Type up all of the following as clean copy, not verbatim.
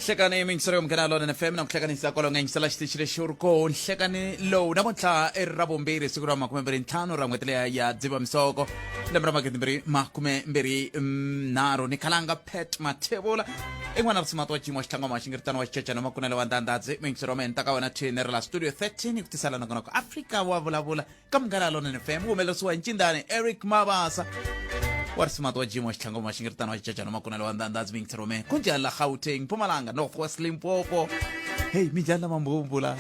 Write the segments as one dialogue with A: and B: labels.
A: Nhlekani miyingiselo yo Munghana Lonene FM na ku hlekanisa kwalaho nga yingisela xitichi lexi u ri koho nhlekani lowu namuntlha i ri ra vumbirhi siku ra 25 ra n'hweti leya ya Dzivamisoko lembe ra 2023 ni khalanga Pat Mathebula i n'wana risimato wa Jimo Xitlangoma Xingiritano wa Xicecana Makunele wa Ndandadzi muyingiselo wa mina ta ka wena thini ri la studio 13 ku tisela nongonoko Afrika wa vulavula ka Munghana Lonene FM humelerisiwa hi ncindani Eric Mabasa wa risimato wa Jimo Xitlangoma Xingiritano wa Xicecana Makunele wa Ndandadzi muyingiselo wa mina kunjhani la Gauteng Mpumalanga North West Limpopo hey minjhani la mambumbu la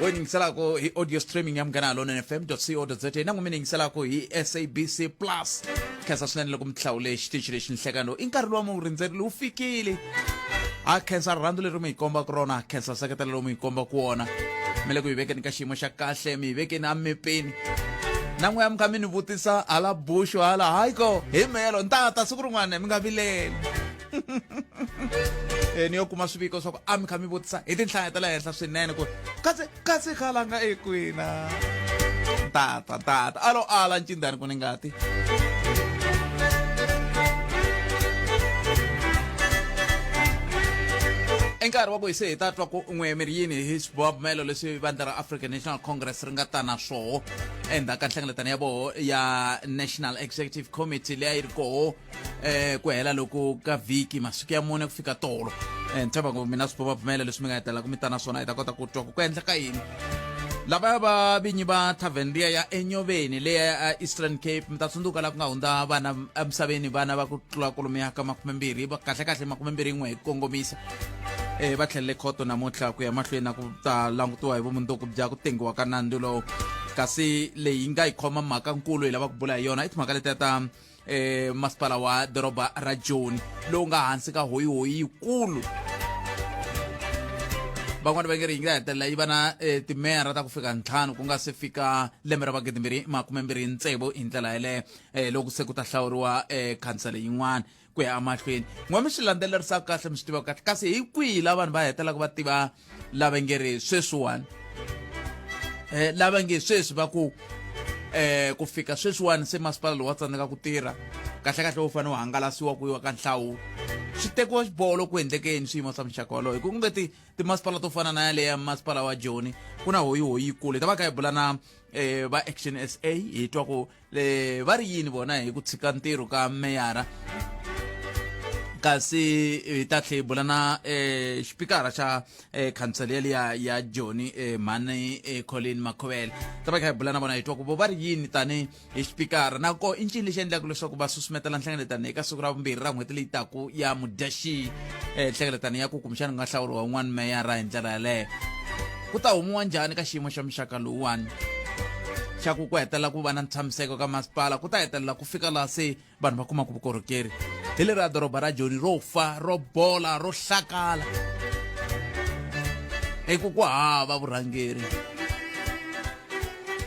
A: we yingiselako hi audio streaming ya Munghana Lonene FM co za na n'wi mi yingiselako hi SABC Plus khensa swinene loko mi hlawule xitichi lexi nhlekano i nkarhi lowu mi wu rindzerile wu fikile ha khensa rirhandzu leri mi hi kombaka rona ha khensa nseketelo lowu mi hi kombaka wona mi le ku hi vekeni ka xiyimo xa kahle mi hi vekeni emepeni na n'we mi kha mi ni vutisa hala buxu hala hayi ko hi melo ni ta ta siku rin'wana mi nga vileli e ni yo kuma swiviko swa ku a mi kha mi vutisa hi tinhlaya ta le henhla swinene ku kasi kasi khalanga ekwina tata tata alo ala ncindani ku ni ngati i nkarhi wa ku hi se hi ta twa ku n'we mi ri yini hi swibumabumelo leswi vandla ra African National Congress ri nga ta na swoho endzhaku ka nhlengeletano ya voho ya National Executive Committee leyi a yi ri koho eh ku hela loko ka vhiki masiku ya mune ku fika tolo eh ni tshemba ku mina swibumabumelo leswi mi nga hetelela ku mi ta na swona hi ta kota ku twa ku ku endleka yini lavaya va vinyi va tavern liya ya enyoveni leya ya Eastern Cape mi ta tsundzuka la ku nga hundza vana emisaveni vana va ku tlula kwalomuya ka 20 va kahle kahle 21 hi ku kongomisa eh va tlhelele khoto namuntlha ku ya mahlweni na ku ta langutiwa hi vumundzuku bya ku tengiwa ka nandzu lowu kasi leyi nga yi khoma mhaka nkulu hi lava ku bula hi yona i timhaka letiya ta eh masipala wa doroba ra Joni lowu nga hansi ka hoyihoyi yikulu van'wana va nge ri yi nga hetelela yi va na eh, timeyara ta ku fika ntlhanu ku nga se fika lembe ra magidimbirhi makumembirhi tsevu hi ndlela yeleyo eh, loko se ku ta hlawuriwa eh, khansele yin'wana ku ya emahlweni n'we mi swi landzelerisaka kahle mi swi tivaka kahle kasi hi kwihi la vanhu va hetelelaka va tiva lava nge ri sweswiwani eh, lava nge sweswi va ku eh ku fika sweswiwani se masipala lowu wa tsandzeka ku tirha kahle kahle wu fanele wu hangalasiwa ku yiwa ka nhlawulo swi tekiwa xiboho loko ku endleke yini swiyimo swa muxaka wolowo hi ku nge ti timasipala to fana na yaleya masipala wa Joni ku na hoyihoyi yikulu hi ta va kha hi bula na eh, va Action SA hi twa ku le va ri yini vona hi ku tshika ntirho ka meyara kasi hi ta tlhe hi bula na eh, xipikara xa eh, khansele yaliya ya Joni eh, mhani eh, Colin Makhuvele ta va kha hi bula na vona hi twa ku vo va ri yini tani hi xipikara na ko i ncini lexi endlaka leswaku va susumetela nhlengeletano eka siku ra vumbirhi ra n'hweti leyi taku ya mudyaxihi eh, nhlengeletano ya ku kumbexana ku nga hlawuriwa un'wana meyara hi ndlela yaleyo ku ta humiwa njhani ka xiyimo xa muxaka lowuwani xa ku ku hetelela ku va na ntshamiseko ka masipala ku ta hetelela ku fika laha se vanhu va kumaka vukorhokeri hi leriya doroba ra Joni ro fa ro bola ro hlakala hi ku ku hava vurhangeri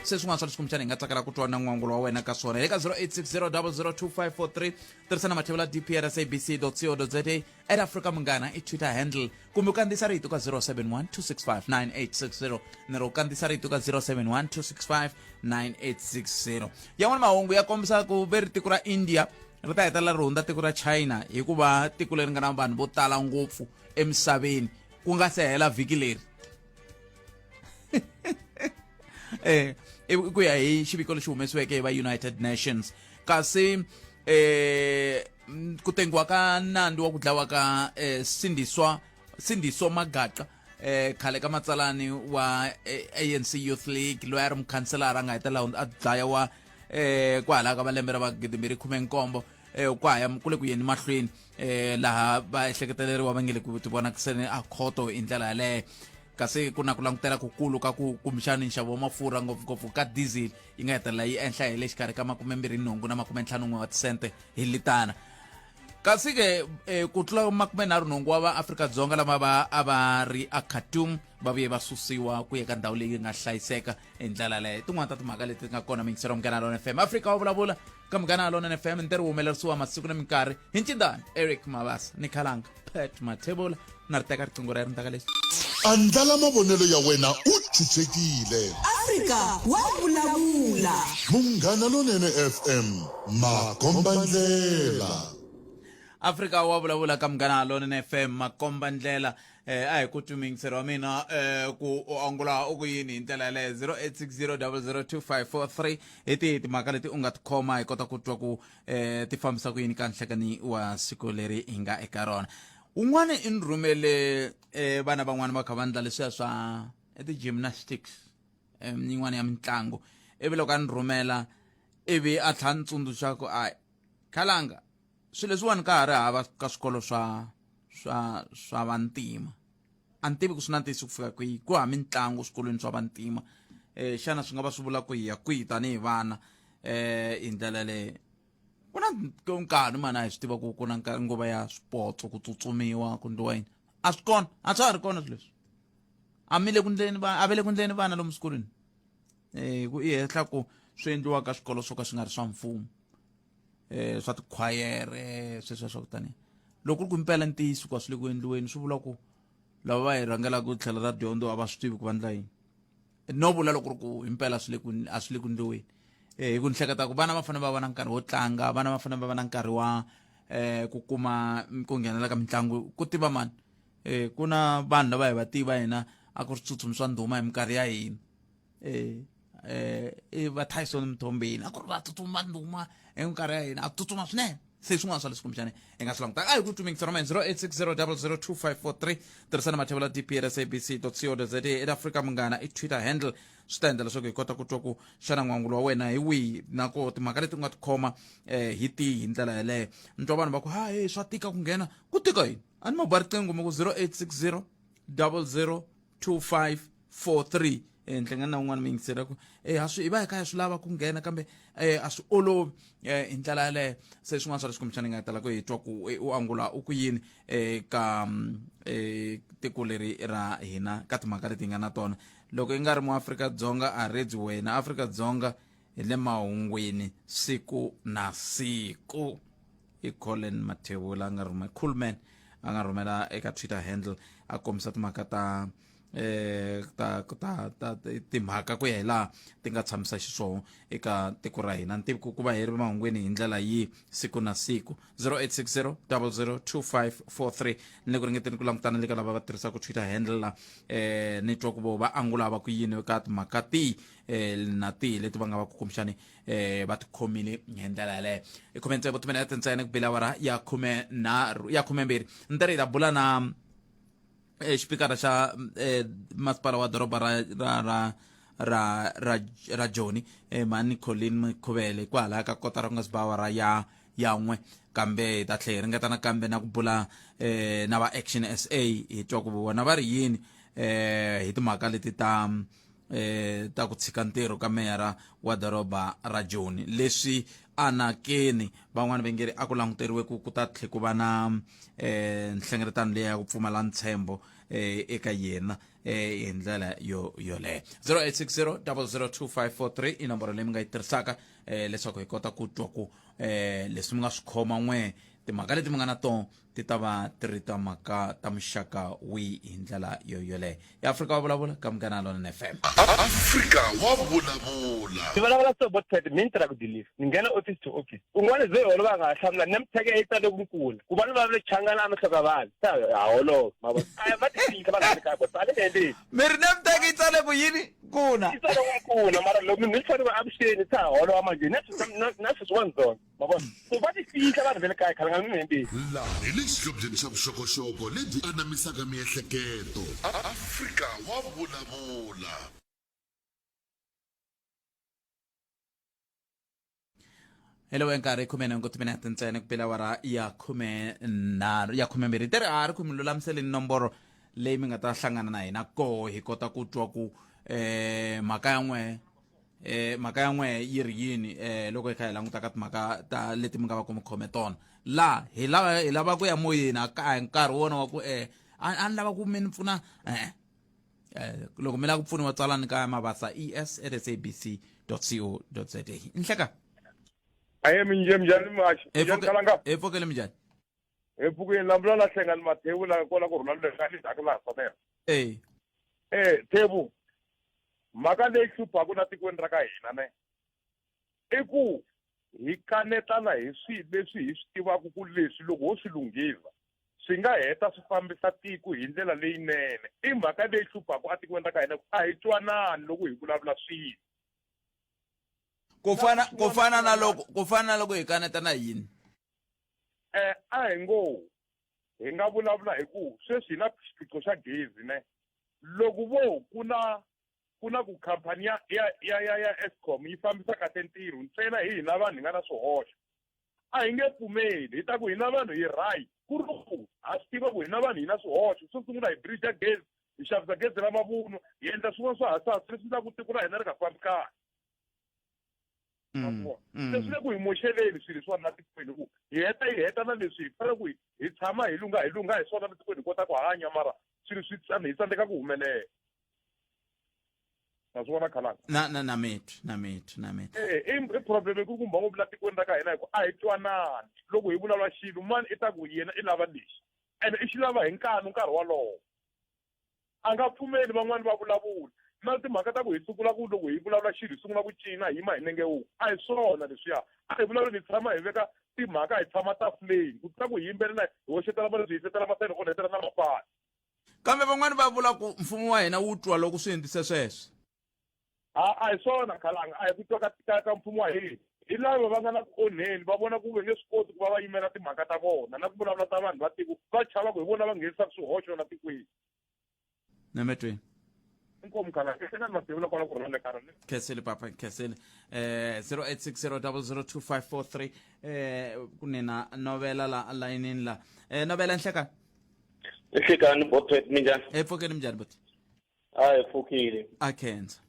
A: se swin'wana swa leswi kumbexana hi nga tsakela ku twa na n'wangulo wa wena ka swona hi le ka 0860002543 tirhisa na mathevula dpr sabc co za at Africa Munghana i Twitter handle kumbe u kandziyisa rito ka 071 265 9860 ni ri u kandziyisa rito ka 071 265 9860 yan'wana mahungu ya kombisa ku ve ri tiko ra India ri ta hetelela ri hundza tiko ra China hikuva tiko leri nga na vanhu vo tala ngopfu emisaveni ku nga se hela vhiki leri eh ku ya hi xiviko lexi humesiweke hi va United Nations kasi eh ku tengiwa ka nandzu wa ku dlawa ka eh, Sindiswa Sindiso Magaqa eh khale ka matsalani wa eh, ANC Youth League loyi a ri mukhanselara a nga hetelela a dlaya wa eh kwalaho ka malembe ra va 2017 eh kwaya ku le ku yeni mahlweni eh laha va ehleketeleriwa va nge le ku tivonakiseni a khoto hi ndlela yaleyo kasi ku na ku langutela kukulu ka ku kumbexani nxavo wa mafurha ngopfungopfu ka diesel yi nga hetelela yi enhla hi le xikarhi ka 28 na 51 wa tisente hi litana kasi ke eh, ku tlula 38 wa va Afrika-Dzonga lama va a va ri a Khartoum va vuye va susiwa ku ya ka ndhawu leyi nga hlayiseka hi ndlela leyo tin'wana ta timhaka leti nga kona miyingiselo Munghana Lonene FM Afrika wa vulavula ka Munghana Lonene FM ntirho wu humelerisiwa masiku na minkarhi hi ncindani Eric Mabasa ni Khalanga Pat Mathebula na ri teka riqingho ra yena lexi
B: Andlala mavonelo ya wena u chuchekile.
C: Afrika wa vulavula.
B: Munghana Lonene FM, makombandlela.
A: Afrika wa vulavula ka Munghana Lonene FM makomba ndlela a hi ku twi muyingiseri wa mina ku u angula u ku yini hi ndlela yaleyo 0860002543 hi tihi timhaka leti u nga ti khoma hi kota ku twa ku ti fambisa ku yini ka nhlekani wa siku leri hi nga eka rona un'wana i ni rhumele vana van'wana va kha va ndla leswiya swa ti-gymnastics yin'wana ya mitlangu ivi loko a ni rhumela ivi a tlhela ni tsundzuxa ku a khalanga swilo leswiwani ka ha ri hava ka swikolo swa swa swa vantima a ni tivi ku swi na ntiyiso ku fika kwihi ku hava mitlangu swikolweni swa vantima xana swi nga va swi vula ku hi ya kwihi tanihi vana hi ndlela yaleyo ku na nkarhi mani a hi swi tiva ku ku na nguva ya swipotso ku tsutsumiwa ku ndliwa yini a swi kona a swa ha ri kona swilo leswi a mi le ku ndleni va a va le ku ndleni vana lomu swikolweni ku i hehla ku swi endliwa ka swikolo swo ka swi nga ri swa mfumo swa tikhwayere sweswo swa ku tani loko ku ri ku impela ntiyiso ku a swi le ku endliweni swi vula ku lava va hi rhangelaka tlhelo ra dyondzo a va swi tivi ku va ndla yini no vula loko ri ku himpela swi le ku a swi le ku ndliweni hi ku ni hleketa ku vana va fanele va va na nkarhi wo tlanga vana va fanele va va na nkarhi wa ku kuma ku nghenela ka mitlangu ku tiva mani ku na vanhu lava hi va tiva hina a ku ri switsutsumi swa ndhuma hi minkarhi ya hina i va Tyson Mthombeni a ku ri va tsutsuma ndhuma hi minkarhi ya hina a tsutsuma swinene se swin'wana swa leswi kumbexani hi nga swi langutaka a hi ku tuming tsarama 0860002543 tirhisana mathevula dprsabc co za eka Afrika Munghana i Twitter handle swi ta endla leswaku hi kota ku twa ku xana n'wangulo wa wena hi wihi na ko timhaka leti u nga ti khoma hi tihi hi ndlela yeleyo ni twa vanhu va ku ha hey swa tika ku nghena ku tika yini a ni ma ba riqingho mi ku 0860 00 2543 nhlangano na un'wana mi yingisela ku a swi hi va hi kha hi swi lava ku nghena kambe a swi olovi hi ndlela yaleyo se swin'wana swa leswi kumbexana hi nga tala ku hi twa ku u angula u ku yini ka tiko leri ra hina ka timhaka leti hi nga na tona loko i nga ri muAfrika-Dzonga a redzi wena Afrika-Dzonga hi le mahungwini siku na siku i Colin Mathebula a nga rhumela Coolman a nga rhumela eka Twitter handle a kombisa timhaka ta ta ta ta timhaka ku ya hi laha ti nga tshamisa xiswona eka tiko ra hina ni tivi ku ku va hi ri mahungwini hi ndlela yi siku na siku 0860 002543 ni le ku ringeteni ku langutana le ka lava va tirhisaka Twitter handle la ni twa ku vo va angula va ku yini ka timhaka tihi na tihi leti va nga va ku kumbexani va ti khomile hi ndlela yaleyo i khume tsevu timinete ntsena ku bile awara ya khume nharhu ya khumembirhi ni ta ri hi ta bula na xipikara xa masipala wa doroba ra ra ra ra ra ra Joni mhani Colin Khuvele kwalaya ka kotara ku nga si ba awara ya ya n'we kambe hi ta tlhela hi ringeta nakambe na ku bula na va Action SA hi twa ku vona va ri yini hi timhaka leti ta ta ku tshika ntirho ka meyara wa doroba ra Joni leswi anakeni van'wana va nge ri a ku languteriwe ku ku ta tlhe ku va na nhlengeletano leyi ya ku pfumala ntshembo eka yena hi ndlela yo yoleyo 0860 002543 i nomboro leyi mi nga yi tirhisaka leswaku hi kota ku twa ku leswi mi nga swi khoma n'we timhaka leti mi nga na tona ti ta va ti ri ta mhaka ta muxaka wihi hi ndlela yo yoleyo ya Afrika wa vulavula ka Munghana Lonene FM.
B: Afrika wa vulavula.
D: Ni vulavula so bo Ted mi ni tirha ku deliver ni nghena office to office un'wana ze holova a nga ha hlamula name tag yi tsale ku nkula ku va ni vulavule changana a mi hloka vanhu se ha holova ma vona a va ti fihla vanhu va le kaya bo a ni endli
A: Mi ri name tag yi tsale ku yini kuna
D: yi tsale ku nkula mara loko mi ni fanele avuxeni se ha holova manje na na sweswi wa ndzona ma vona so va ti fihla vanhu va le kaya khale nga mi hembeli
B: Laha hi le xihlobyeni xa vuxokoxoko lebyi anamisaka miehleketo. Afrika wa vulavula.
A: Hello nkarhi khume nhungu timinete ntsena ku bela awara ya khume nharhu ya khumembirhi tirhi a ri ku mi lulamiseleni nomboro leyi mi nga ta hlangana na hina koho hi kota ku twa ku mhaka ya n'we mhaka ya n'we yi ri yini loko hi kha hi languta ka timhaka ta leti mi nga va ku mi khome tona la hi lava hi lava ku ya moyeni a ka nkarhi wona wa ku a ni lava ku mi ni pfuna loko mi lava ku pfuniwa tsalani ka mabasa es at sabc co za nhleka
D: aye minjhe minjhani maxi minjhani kalanga
A: hi pfukele minjhani
D: hi pfukile lambula la hlengani mathewu la kona ku rhula le ka ndzhaku laha fanele
A: e
D: eh thevu mhaka leyi hluphaku la tikweni ra ka hina ne i ku
E: Hi kanetana hi swilo leswi hi swi tivaka ku leswi loko ho swi lunghisa swi nga heta swi fambisa tiko hi ndlela leyinene. I mhaka leyi hluphaka etikweni ra ka hina ku a hi twanani loko hi vulavula swilo.
A: Ku fana ku fana na loko ku fana na loko hi kanetana hi yini?
E: A hi ngo hi nga vulavula hi ku sweswi hi na xiphiqo xa gezi ne. Loko vo ku na ku na ku khampani ya ya ya ya ya Eskom yi fambisa kahle ntirho ntsena hi hina vanhu hi nga na swihoxo a hi nge pfumeli hi ta ku hina vanhu hi right ku ri ku ha swi tiva ku hina vanhu hi na swihoxo xo sungula hi bridge gezi hi xavisa gezi ra mavunwa hi endla swin'wana swa hasahasa leswi endlaka ku tiko ra hina ri nga fambi kahle. Se swi le ku hi moxeleni swilo leswiwani la tikweni ku hi heta hi heta na leswi hi fanele ku hi tshama hi lungha hi lungha hi swona la tikweni hi kota ku hanya mara swilo swi hi tsandzeka ku humelela. Na swi vona khalanga?
A: Na na na mitwi na mitwi na mitwi.
E: E i problem yi kulukumba ngopfu la tikweni ra ka hina hi ku a hi twanani loko hi vulavula xilo mani i ta ku yena i lava lexi ene i xi lava hi nkanu nkarhi wolowo. A nga pfumeli van'wani va vulavula. Na timhaka ta ku hi sungula ku loko hi vulavula xilo hi sungula ku cina hi yima hi nenge wun'we a hi swona leswiya. A hi vulavuli hi tshama hi veka timhaka hi tshama tafuleni ku tlula ku hi yimbelela hi hoxetela maribye hi hisetela masayini hi onhetela na mapatu.
A: Kambe van'wani va vula ku mfumo wa hina wu twa loko swi endlise sweswo.
E: A a hi swona khalanga a hi ku twa ka ka ka mfumo wa hina. Hi lava va nga na ku onheni va vona ku ve nge swi koti ku va va yimela timhaka ta vona na ku vulavula ta vanhu va tiko va chava ku hi vona va nghenisaka swihoxo la tikweni.
A: Nametweni.
E: Inkomu khalanga ehlekani masevula kwala ku rhwale karhi.
A: Khensile papa khensile 0860002543 kunina novela la layinini la novela nhlekani.
D: Nhlekani bothet minjhani?
A: Epfukeni minjhani bot?
D: A hi pfukile.
A: A khensa.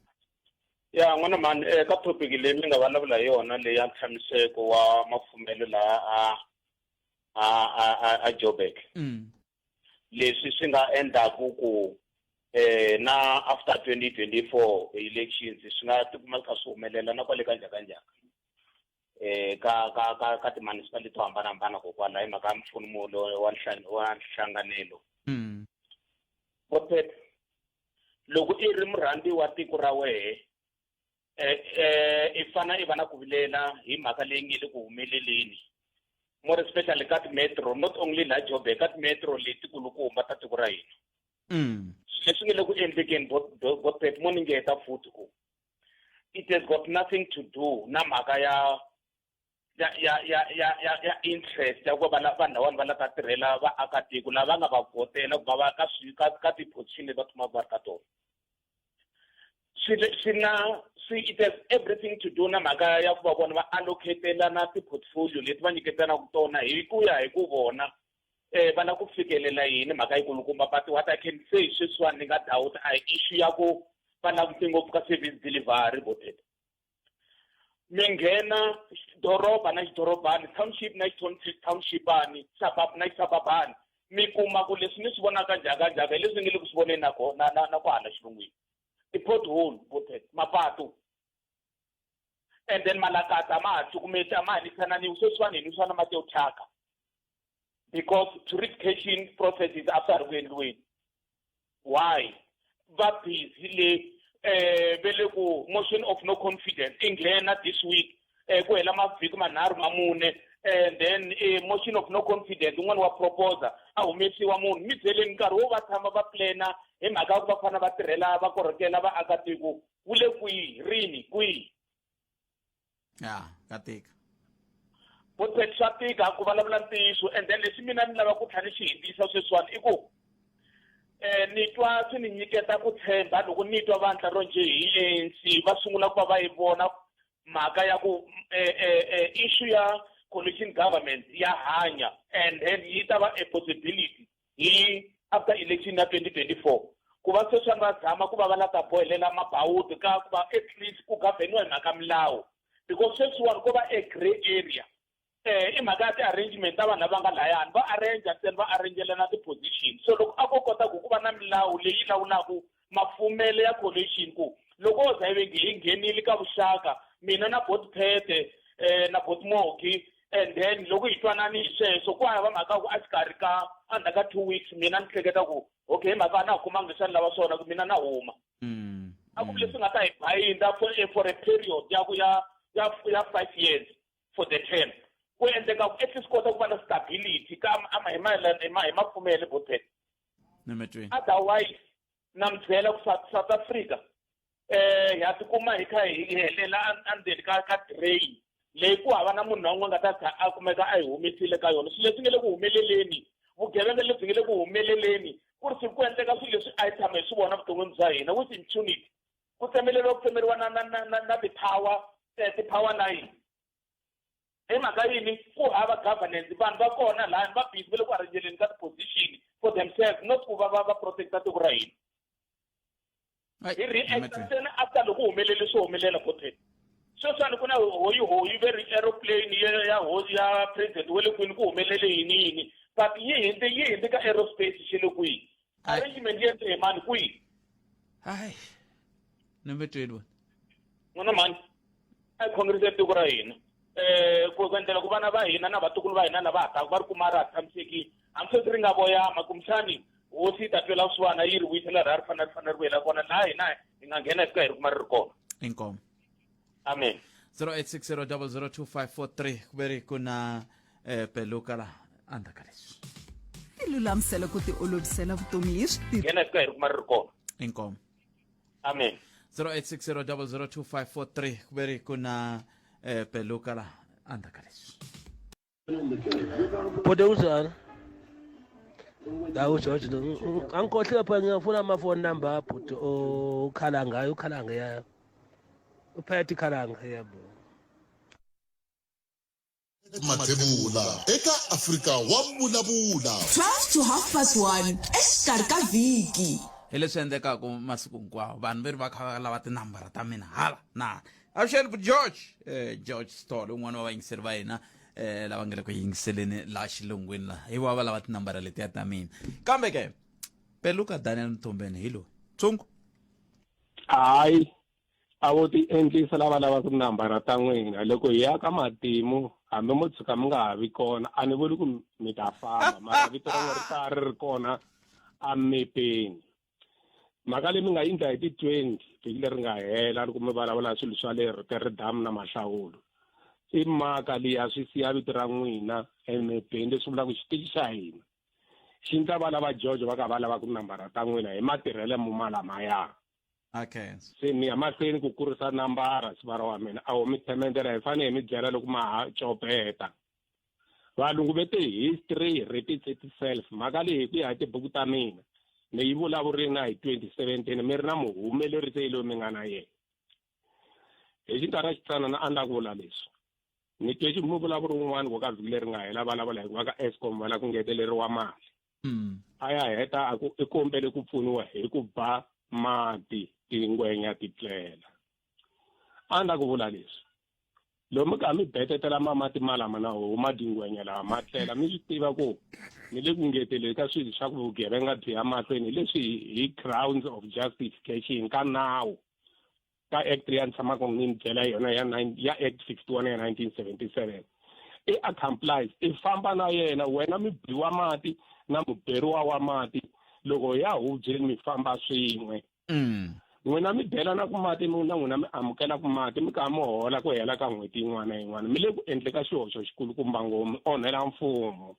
D: Ya n'wana mhani eka topic leyi mi nga vulavula hi yona leyi ya ntshamiseko wa mafumelo laha a a a a Joburg. Leswi swi nga endlaku ku na after 2024 elections swi nga tikuma kha swi humelela na kwale ka njhakanjhaka. Ka ka ka ka ti-municipality to hambanahambana kokwala hi mhaka ya mfumo wa wa nhlanganelo. Bothet loko i ri murhandzi wa tiko ra wehe i fana i va na ku vilela hi mhaka leyi nge le ku humeleleni more especially ka ti-metro not only la Joburg ka ti-metro letikulukumba ta tiko ra hina. Leswi nge le ku endlekeni Bothet mo ni ngeta futhi ku it has got nothing to do na mhaka ya ya ya ya ya ya ya interest ya ku va vanhu lawani va la ta tirhela vaakatiko lava nga va vhotela ku va va ka swi ka ka ti-position leti va kumaka va ri ka tona. Swi swi na swi it has everything to do na mhaka ya ku va vona va allocatelana ti-portfolio leti va nyiketanaka tona hi ku ya hi ku vona va lava ku fikelela yini mhaka yikulukumba. But what I can say sweswiwani ni nga doubt a hi issue ya ku va langute ngopfu ka service delivery botete. Mi nghena doroba na xidorobani, township na townshipani, suburb na xisababani, mi kuma ku leswi ni swi vonaka njhakanjhaka hi leswi ni nge le ku swi voneni na na na na kwahala xilungwini. Ti-pothole botete, mapatu. And then malakatsa a ma ha cukumeti a ma ha nisananiwi sweswiwani hi nwisana mati yo thyaka because purification processes a swa ha ri ku endliweni. Why? Va busy le ve le ku motion of no confidence i nghena this week ku hela mavhiki manharhu ma mune and then motion of no confidence un'wana wa proposer a humesiwa munhu mi byeleni nkarhi wo va tshama va plana hi mhaka ya ku va fanele va tirhela va korhokela vaakatiko wu le kwihi rini kwihi.
A: Ya ka tika.
D: Bothet swa tika ku vulavula ntiyiso and then lexi mina ni lava ku tlhela ni xi hindisa sweswiwani i ku ni twa swi ni nyiketa ku tshemba loko ni twa vandla ro njhe hi ANC va sungula ku va va yi vona mhaka ya ku issue ya coalition government ya hanya and then yi ta va a possibility hi after election ya 2024 ku va sweswiwani va zama ku va va la ta bohelela mabawuti ka ku va at least ku gaveniwa hi mhaka milawu because sweswiwani ko va a grey area i mhaka ya ti-arrangement ta vanhu lava nga layani va arrange ntsena va arrangelana ti-position so loko a ko kota ku ku va na milawu leyi lawulaka mafumelo ya coalition ku loko wo za hi hi nghenile ka vuxaka mina na Botphete na Botmogi and then loko hi twanani hi sweswo ku hava mhaka ku a xikarhi ka endzhaku ka 2 weeks mina ni hleketa ku okay hi mhaka a na ha kumanga leswi a ni lava swona ku mina na huma. A ku leswi nga ta hi bayinda for a period ya ku ya ya ya 5 years. for the term ku endleka ku at least kota ku va na stability ka hi hi mapfumele boteni. Otherwise na mi byela ku South Africa ha tikuma hi kha hi helela endzeni ka drain leyi ku hava na munhu na un'we nga ta kha a kumeka a yi humesile ka yona. Swilo leswi nge le ku humeleleni, vugevenga lebyi nge le ku humeleleni, ku ri ku endleka swilo leswi a hi tshama hi swi vona vuton'wini bya hina with impunity. Ku tsemeleriwa ku tsemeriwa na ti-power ti-power line. Hi mhaka yini ku hava governance? Vanhu va kona laha va busy va le ku arrangeleni ka ti-position for themselves, not ku va protecta tiko ra hina. Hi react ntsena after loko humelele swo humelela koteni. Sweswiwani ku na hoyihoyi ve ri aeroplane ya hosi ya president wa le kwini ku humelele yini yini, but yi hindzi ka aerospace xi le kwihi? Arrangement yi endle hi mani kwihi?
A: Hayi, number 21.
D: N'wana mhani, a hi khongerise tiko ra hina ku endlela ku vana va hina na vatukulu va hina lava ha taka va ri kuma ra ha tshamisekile, hambi sweswi ri nga voyama kumbexani hosi yi ta twela vusiwana yi ri vuyisela laha ri fanele ri fanele ri vuyela kona, laha hina hi nga nghena hi fika hi ri kuma ri ri kona.
A: Inkomo.
D: Amen.
A: 0860002543 ku ve ri ku na peluka laha endzhaku ka leswi.
C: Ti lulamisela ku ti olovisela vutomi hi swi
D: nghena hi fika hi ri kuma ri ri kona.
A: Inkomo.
D: Amen.
A: 0860002543 ku ve ri ku na peluka laha endzhaku ka leswi.
F: Bhuti kunjani? Hawu George, angikhohliwe phela ngiyafuna ama-phone number bhuti okhala ngayo, ukhala ngeya uphethe ikhalanga yebo.
B: Mathebula eka Afrika wa vulavula.
C: 12 to half past 1 exikarhi ka vhiki.
A: Hi leswi endlekaka masiku hinkwawo, vanhu ve ri va kha va lava tinambara ta mina hala na avuxeni bu George. George Stall un'wana wa vayingiseri va hina lava nga le ku yingiseleni laha xilungwini laha hi va va lava tinambara letiya ta mina, kambe ke Peluka Daniel Mthombeni hi loyi tsungu.
G: Hayi, a vo ti endlisa lava lavaka tinambara ta n'wina. Loko hi ya ka matimu, hambi mo tshuka mi nga ha vi kona, a ni vuli ku mi ta famba, mara vito ra n'wina ri ta ri ri kona emepeni. Mhaka leyi mi nga yi endla hi ti-20 vhiki leri nga hela, loko mi vulavula swilo swa le Rotterdam na mahlawulo, i mhaka liya swi siya vito ra n'wina emepeni, leswi vulaka xitichi xa hina xi ndla va lava George va ka va lava ku nambara ta n'wina hi matirhelo mo malamaya.
A: Okay.
G: Se mi ya mahlweni ku kurisa nambara sivara wa mina, a wo mi themendela, hi fanele hi mi byela loko ma ha copeta. Valungu ve te history repeats itself. Mhaka leyi hi ku ya hi tibuku ta mina ni yi vulavurile na hi 2017, mi ri na muhumelerisi loyi mi nga na yena. Hi xinkarhi xitsanana a ni la ku vula leswi, ni twe muvulavuri wun'wana wa ka vhiki leri nga hela vulavula hi ku va ka Eskom va lava ku ngeteleriwa mali. A ya heta a ku i kombele ku pfuniwa hi ku ba mati tingwenya ti tlela. A ni la ku vula leswi, loko mi kha mi betetela mamati malama na huma tingwenya lawa ma tlela, mi swi tiva ku ni le ku ngeteleni ka swilo swa ku vugevenga byi ya mahlweni leswi hi grounds of justification ka nawu ka act ya ni tshamaka ni mi byela yona ya ya act 61 ya 1977. I accomplice, i famba na yena, wena mi biwa mati na muberiwa wa mati, loko ya hubyeni mi famba swin'we. N'wina mi belana ku mati, na n'wina mi amukela ku mati, mi kha mi hola ku hela ka n'hweti yin'wana na yin'wana, mi le ku endle ka xihoxo xikulukumba ngopfu, mi onhela mfumo.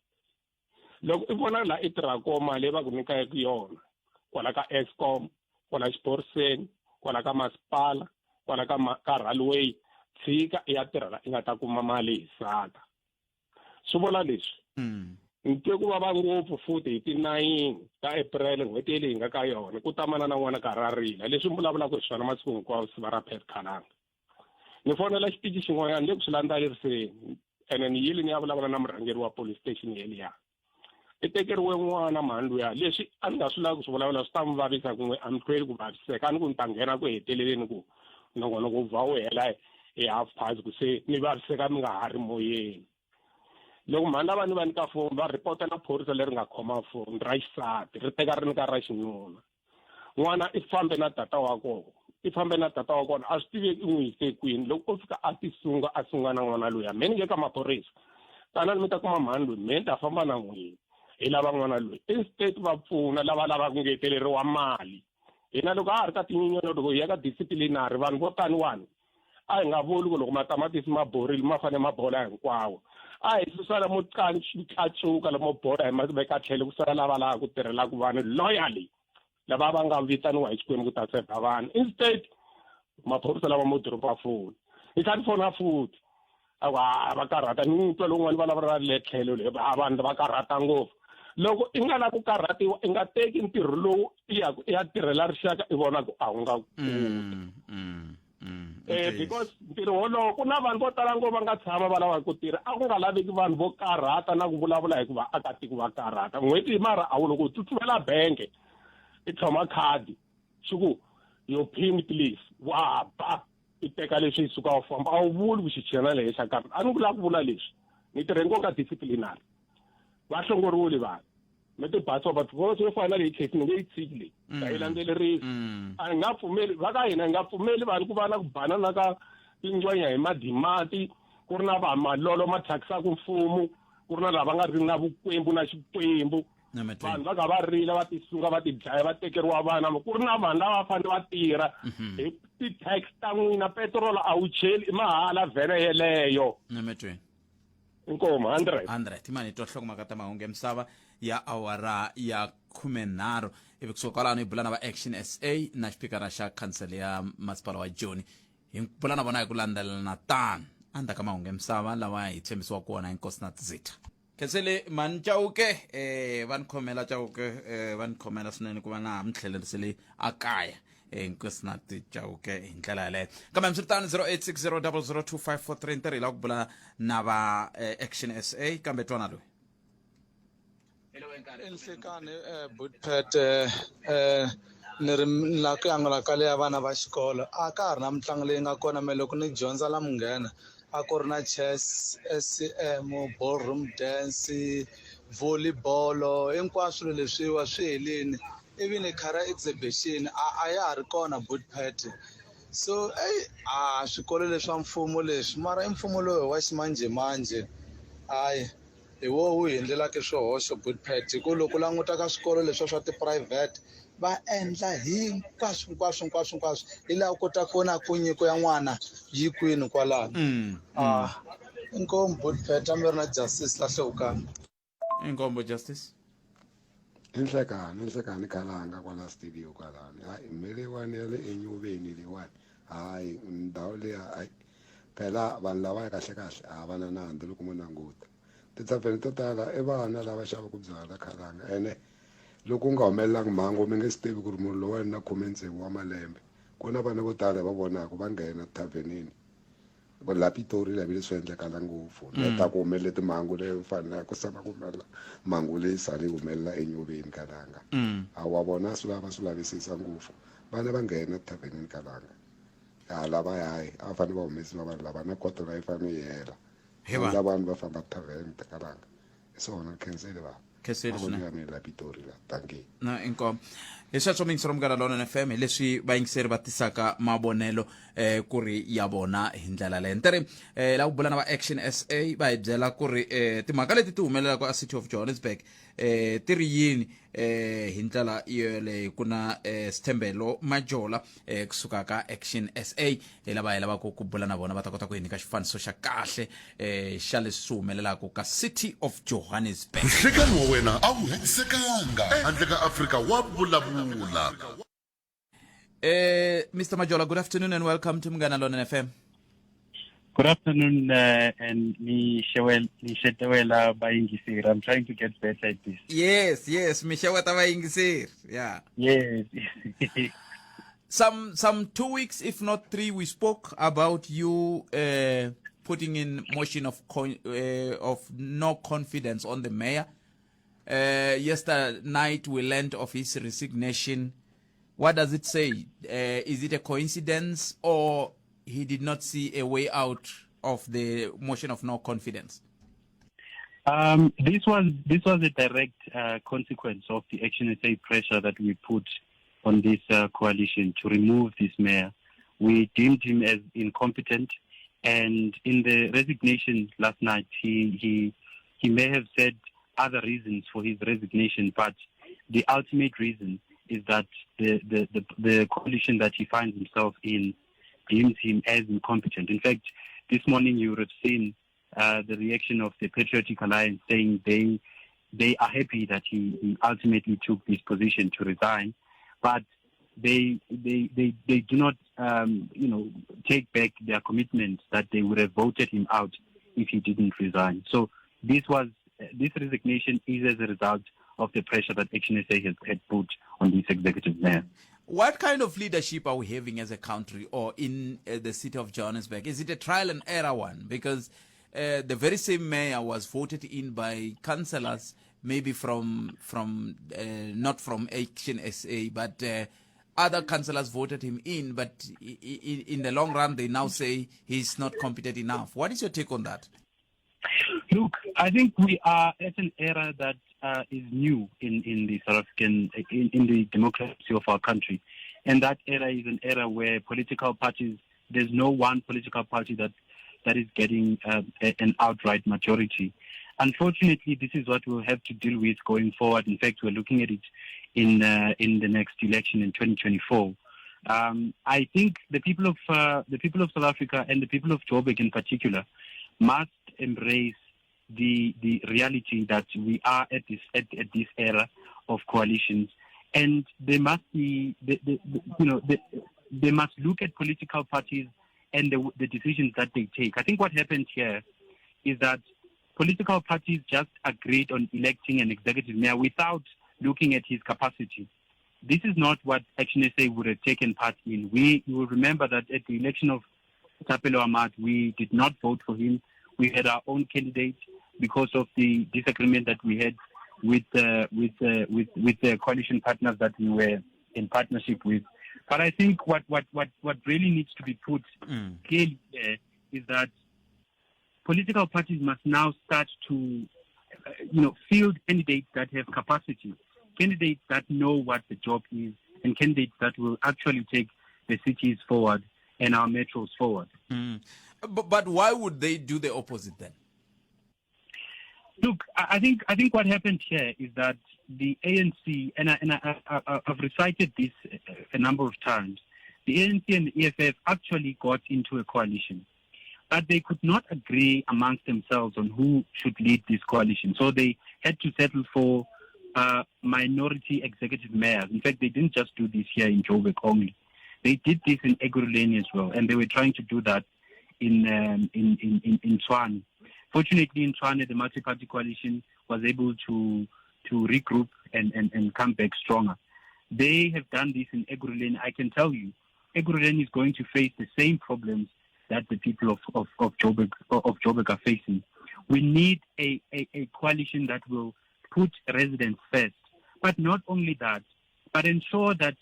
G: Loko i vona laha i tirhaka kona mali leyi va ku nyikaka yona kwala ka Eskom, kwala xiphoriseni, kwala ka masipala, kwala ka railway, tshika i ya tirha la i nga ta kuma mali hi saka. Swi vula leswi, ni twe ku vava ngopfu futhi hi ti-9 ta April n'hweti leyi hi nga ka yona, ku ta manana n'wana karhi a rila leswi mi vulavulaka hi swona masiku hinkwawo siva ra Pat Khalanga. Ni fonela xitichi xin'wanyana le ku swi landzeleriseni, ene ni yile ni ya vulavula na murhangeri wa police station yeliya. I tekeriwe n'wana mhani luya, leswi a ni nga swi lavi ku swi vulavula swi ta mi vavisa kun'we, a mi hlweli ku vaviseka, a ni ku ni ta nghena ku heteleleni ku nongonoko wu va wu hela hi half past ku se mi vaviseka mi nga ha ri moyeni. Loko mhani lava ni va nyika foni, va ripota na phorisa leri nga khoma foni ra xisati, ri teka ri nyika ra xinuna. N'wana i fambe na tata wa kona, i fambe na tata wa kona, a swi tiveki i n'wi yise kwini. Loko o fika a ti sunga, a sunga na n'wana luya, me ni nge ka maphorisa, tanani mi ta kuma mhani loyi, me ni ta famba na n'wina hi lava n'wana loyi. Instead va pfuna lava lavaka ku ngeteleriwa mali. Hina loko a ha ri ka tinyenyana, loko hi ya ka disciplinary, vanhu vo taniwani A hi nga vuli ku loko matamatisi ma borile ma fanele ma bola hinkwawo. A hi susa lamo tlatsuka lamo bola hi ma veka tlhelo ku sala lava lava ku tirhelaka vanhu loyally lava va nga vitaniwa hi Xikwembu ku ta sevha vanhu. Instead maphorisa lava mo doroba foni hi kha ni fona futhi a ku a va karhata ni twa lowun'wani va vulavula le tlhelo le a vanhu va karhata ngopfu loko i nga lavi ku karhatiwa i nga teki ntirho lowu i ya i ya tirhela rixaka i vona ku a wu nga koti because ntirho wolowo ku na vanhu vo tala ngo va nga tshama va lava ku tirha a ku nga laveki vanhu vo karhata na ku vulavula hi ku vaakatiko va karhata n'hweti mara a wu loko u tsutsumela bank i tlhoma khadi xi ku your pin please wa ba i teka leswi i suka u famba a wu vuli ku xichena leyi xa karhi a ni ku lava ku vula leswi ni tirhe nkoka disciplinary va hlongoriwile vanhu mi ti basopa because yo fana na leyi case ni nge yi tshiki leyi ta yi landzelerisi a hi nga pfumeli va ka hina hi nga pfumeli vanhu ku va na ku banana ka tingwenya hi madimati ku ri na va malolo ma thyakisaka mfumo ku ri na lava nga ri na vukwembu na xikwembu vanhu va ka va rila va tisunga va tidlaya va tekeriwa vana ku ri na vanhu lava fanele va tirha hi ti-tax ta n'wina petirolo a wu cheli i mahala vhele yeleyo inkomo 100
A: 100 imani twa hlokomhaka ta mahungu ya misava ya awara ya 13 ivi kusuka kwalano hi bula na va action sa na xipikara xa khansele ya masipala wa joni hi bula na vona hi ku landzelelana tano endzhaku ka mahungu ya misava lawa hi tshembisiwaka wona hi nkosinati zitha khensele mhani chauke eh va ni khomela chauke eh va ni khomela swinene ku va na ha mi tlhelerisele a kaya eh nkosinati chauke hi ndlela yaleyo kambe hambiswiritano 0860002543 ntirho hi lava ku bula na va eh, action sa kambe twana loyi
H: Enhlekani Bootpet ni ri ni la ku angula ka leya vana va xikolo a ka ha ri na mitlangu leyi nga kona me loko ni dyondza la Munghena a ku ri na chess, S_C_M, ballroom dance, volley bolo hinkwaswo swilo leswiwa swi helini ivi ni khara exhibition a a ya ha ri kona Bootpet so eyi a swikolo leswa mfumo leswi mara i mfumo lowu wa ximanjhemanjhe hayi. Hi woho wu hi endlelaka swihoxo good Pat hi ku loko u languta ka swikolo leswiya swa tiphurayivhete va endla hinkwaswo hinkwaswo hinkwaswo hinkwaswo hi laha u kotaka ku vona ku nyiko ya n'wana yi kwini kwalano a inkomu good Pat a mi ri na Justice la hlewukani.
A: Inkombo Justice.
I: Inhlekani inhlekani khalanga kwala studio kwalani hayi me leyiwani ya le enyuveni leyiwani hayi ndhawu leya hayi phela vanhu lavaya kahle kahle a va na nandzu loko mo languta tithavheni to tala i vana lava xavaka byala khalanga ene loko u nga humelelanga mhangu mi nge swi tivi ku ri munhu lowani na khumentsevu wa malembe ku na vana vo tala va vonaka va nghena thavhenini la pitori la vile swi endlekala ngopfu mm. ta ku humelele timhangu leyo fanela ku sala ku humelela mhangu leyi sale yi humelela enyuveni kalanga mm. a wa vona swi lava swi lavisisa ngopfu vana va nghena thavhenini kalanga ya lava hayi a va fanele va humesiwa vanhu lava na koto la yi fanele yi hela la vanhu va famba thavheni takalanga hi swona ni khensile vanhu
A: khensile swinene
I: ya mina la pitori la dankie
A: na inkomu hi sweswo miyingiseri munghana lonene fm hi leswi vayingiseri va tisaka mavonelo eh ku ri ya vona hi ndlela leyo ntere eh la ku bula na va action sa va hi byela ku ri eh timhaka leti ti humelelaka a city of johannesburg eh ti ri yini eh hi ndlela yoleyo ku na eh Sithembelo Majola eh kusuka ka Action SA hi lava hi lavaka ku bula na vona va ta kota ku hi nyika xifaniso xa kahle eh xa leswi swi humelelaka ka City of Johannesburg
B: Nhlekani wa wena a wu hetisekanga handle ka Afrika wa vulavula.
A: Eh Mr Majola good afternoon and welcome to Munghana Lonene FM
J: Good afternoon, and Mishewela Bayingisir. I'm trying to get better at this.
A: Yes, yes, Misheweta Bayingisir. Yeah.
J: Yes.
A: Some 2 weeks, if not 3, we spoke about you putting in motion of no confidence on the mayor. Yesterday night, we learned of his resignation. What does it say? Is it a coincidence or he did not see a way out of the motion of no confidence?
J: This was a direct consequence of the Action SA pressure that we put on this coalition to remove this mayor. We deemed him as incompetent, and in the resignation last night, he may have said other reasons for his resignation, but the ultimate reason is that the coalition that he finds himself in deems him as incompetent. In fact, this morning you would have seen the reaction of the Patriotic Alliance saying they they are happy that he, he ultimately took this position to resign, but they they they, they do not you know take back their commitment that they would have voted him out if he didn't resign. So this was this resignation is as a result of the pressure that Action SA has had put on this executive mayor.
A: What kind of leadership are we having as a country or in the city of Johannesburg? Is it a trial and error one? Because the very same mayor was voted in by councillors, maybe from from not from Action SA, but other councillors voted him in. But in, in the long run, they now say he's not competent enough. What is your take on that?
J: Look, I think we are at an era that is new in, in the South African, in, in the democracy of our country. And that era is an era where political parties, there's no one political party that, that is getting an outright majority. Unfortunately, this is what we'll have to deal with going forward. In fact, we're looking at it in, in the next election in 2024. I think the people of the people of South Africa and the people of Joburg in particular must embrace the the reality that we are at this at, at this era of coalitions, and they must be they, they, you know they, they must look at political parties and the, the decisions that they take. I think what happened here is that political parties just agreed on electing an executive mayor without looking at his capacity. This is not what Action SA would have taken part in. We you will remember that at the election of Thapelo Amad, we did not vote for him. We had our own candidate because of the disagreement that we had with with with with the coalition partners that we were in partnership with. But I think what what what what really needs to be put clearly there is that political parties must now start to you know field candidates that have capacity, candidates that know what the job is, and candidates that will actually take the cities forward and our metros forward.
A: But, but why would they do the opposite then?
J: Look, I think I think what happened here is that the ANC, and, I, and I, I, I've recited this a number of times, the ANC and the EFF actually got into a coalition, but they could not agree amongst themselves on who should lead this coalition. So they had to settle for minority executive mayors. In fact, they didn't just do this here in Joburg only. They did this in Ekurhuleni as well, and they were trying to do that in in, in, in, in Tshwane. Fortunately, in Tshwane, the multi-party coalition was able to to regroup and, and, and come back stronger. They have done this in Ekurhuleni. I can tell you, Ekurhuleni is going to face the same problems that the people of, of, of, Joburg, of Joburg are facing. We need a, a, a coalition that will put residents first. But not only that, but ensure that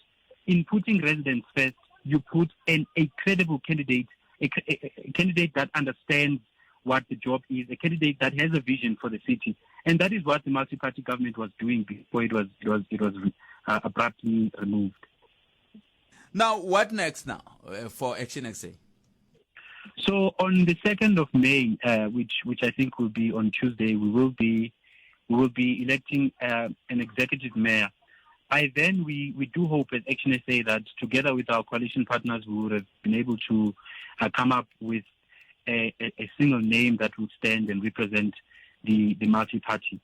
J: in putting residents first, you put an, a credible candidate, a, a, a candidate that understands what the job is, a candidate that has a vision for the city. And that is what the multi-party government was doing before it was, it was, it was abruptly removed.
A: Now, what next now for Action SA?
J: So on the 2nd of May, which, which I think will be on Tuesday, we will be, we will be electing an executive mayor. By then, we, we do hope at Action SA that together with our coalition partners, we would have been able to come up with a, a, a single name that would stand and represent the, the multi-party.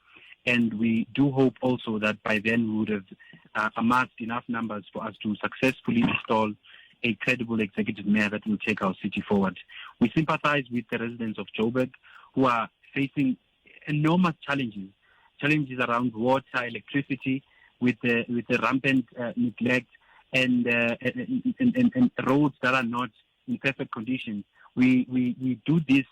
J: And we do hope also that by then we would have amassed enough numbers for us to successfully install a credible executive mayor that will take our city forward. We sympathize with the residents of Joburg who are facing enormous challenges, challenges around water, electricity, with the, with the rampant neglect and, and, and, and roads that are not in perfect condition. We, we, we do this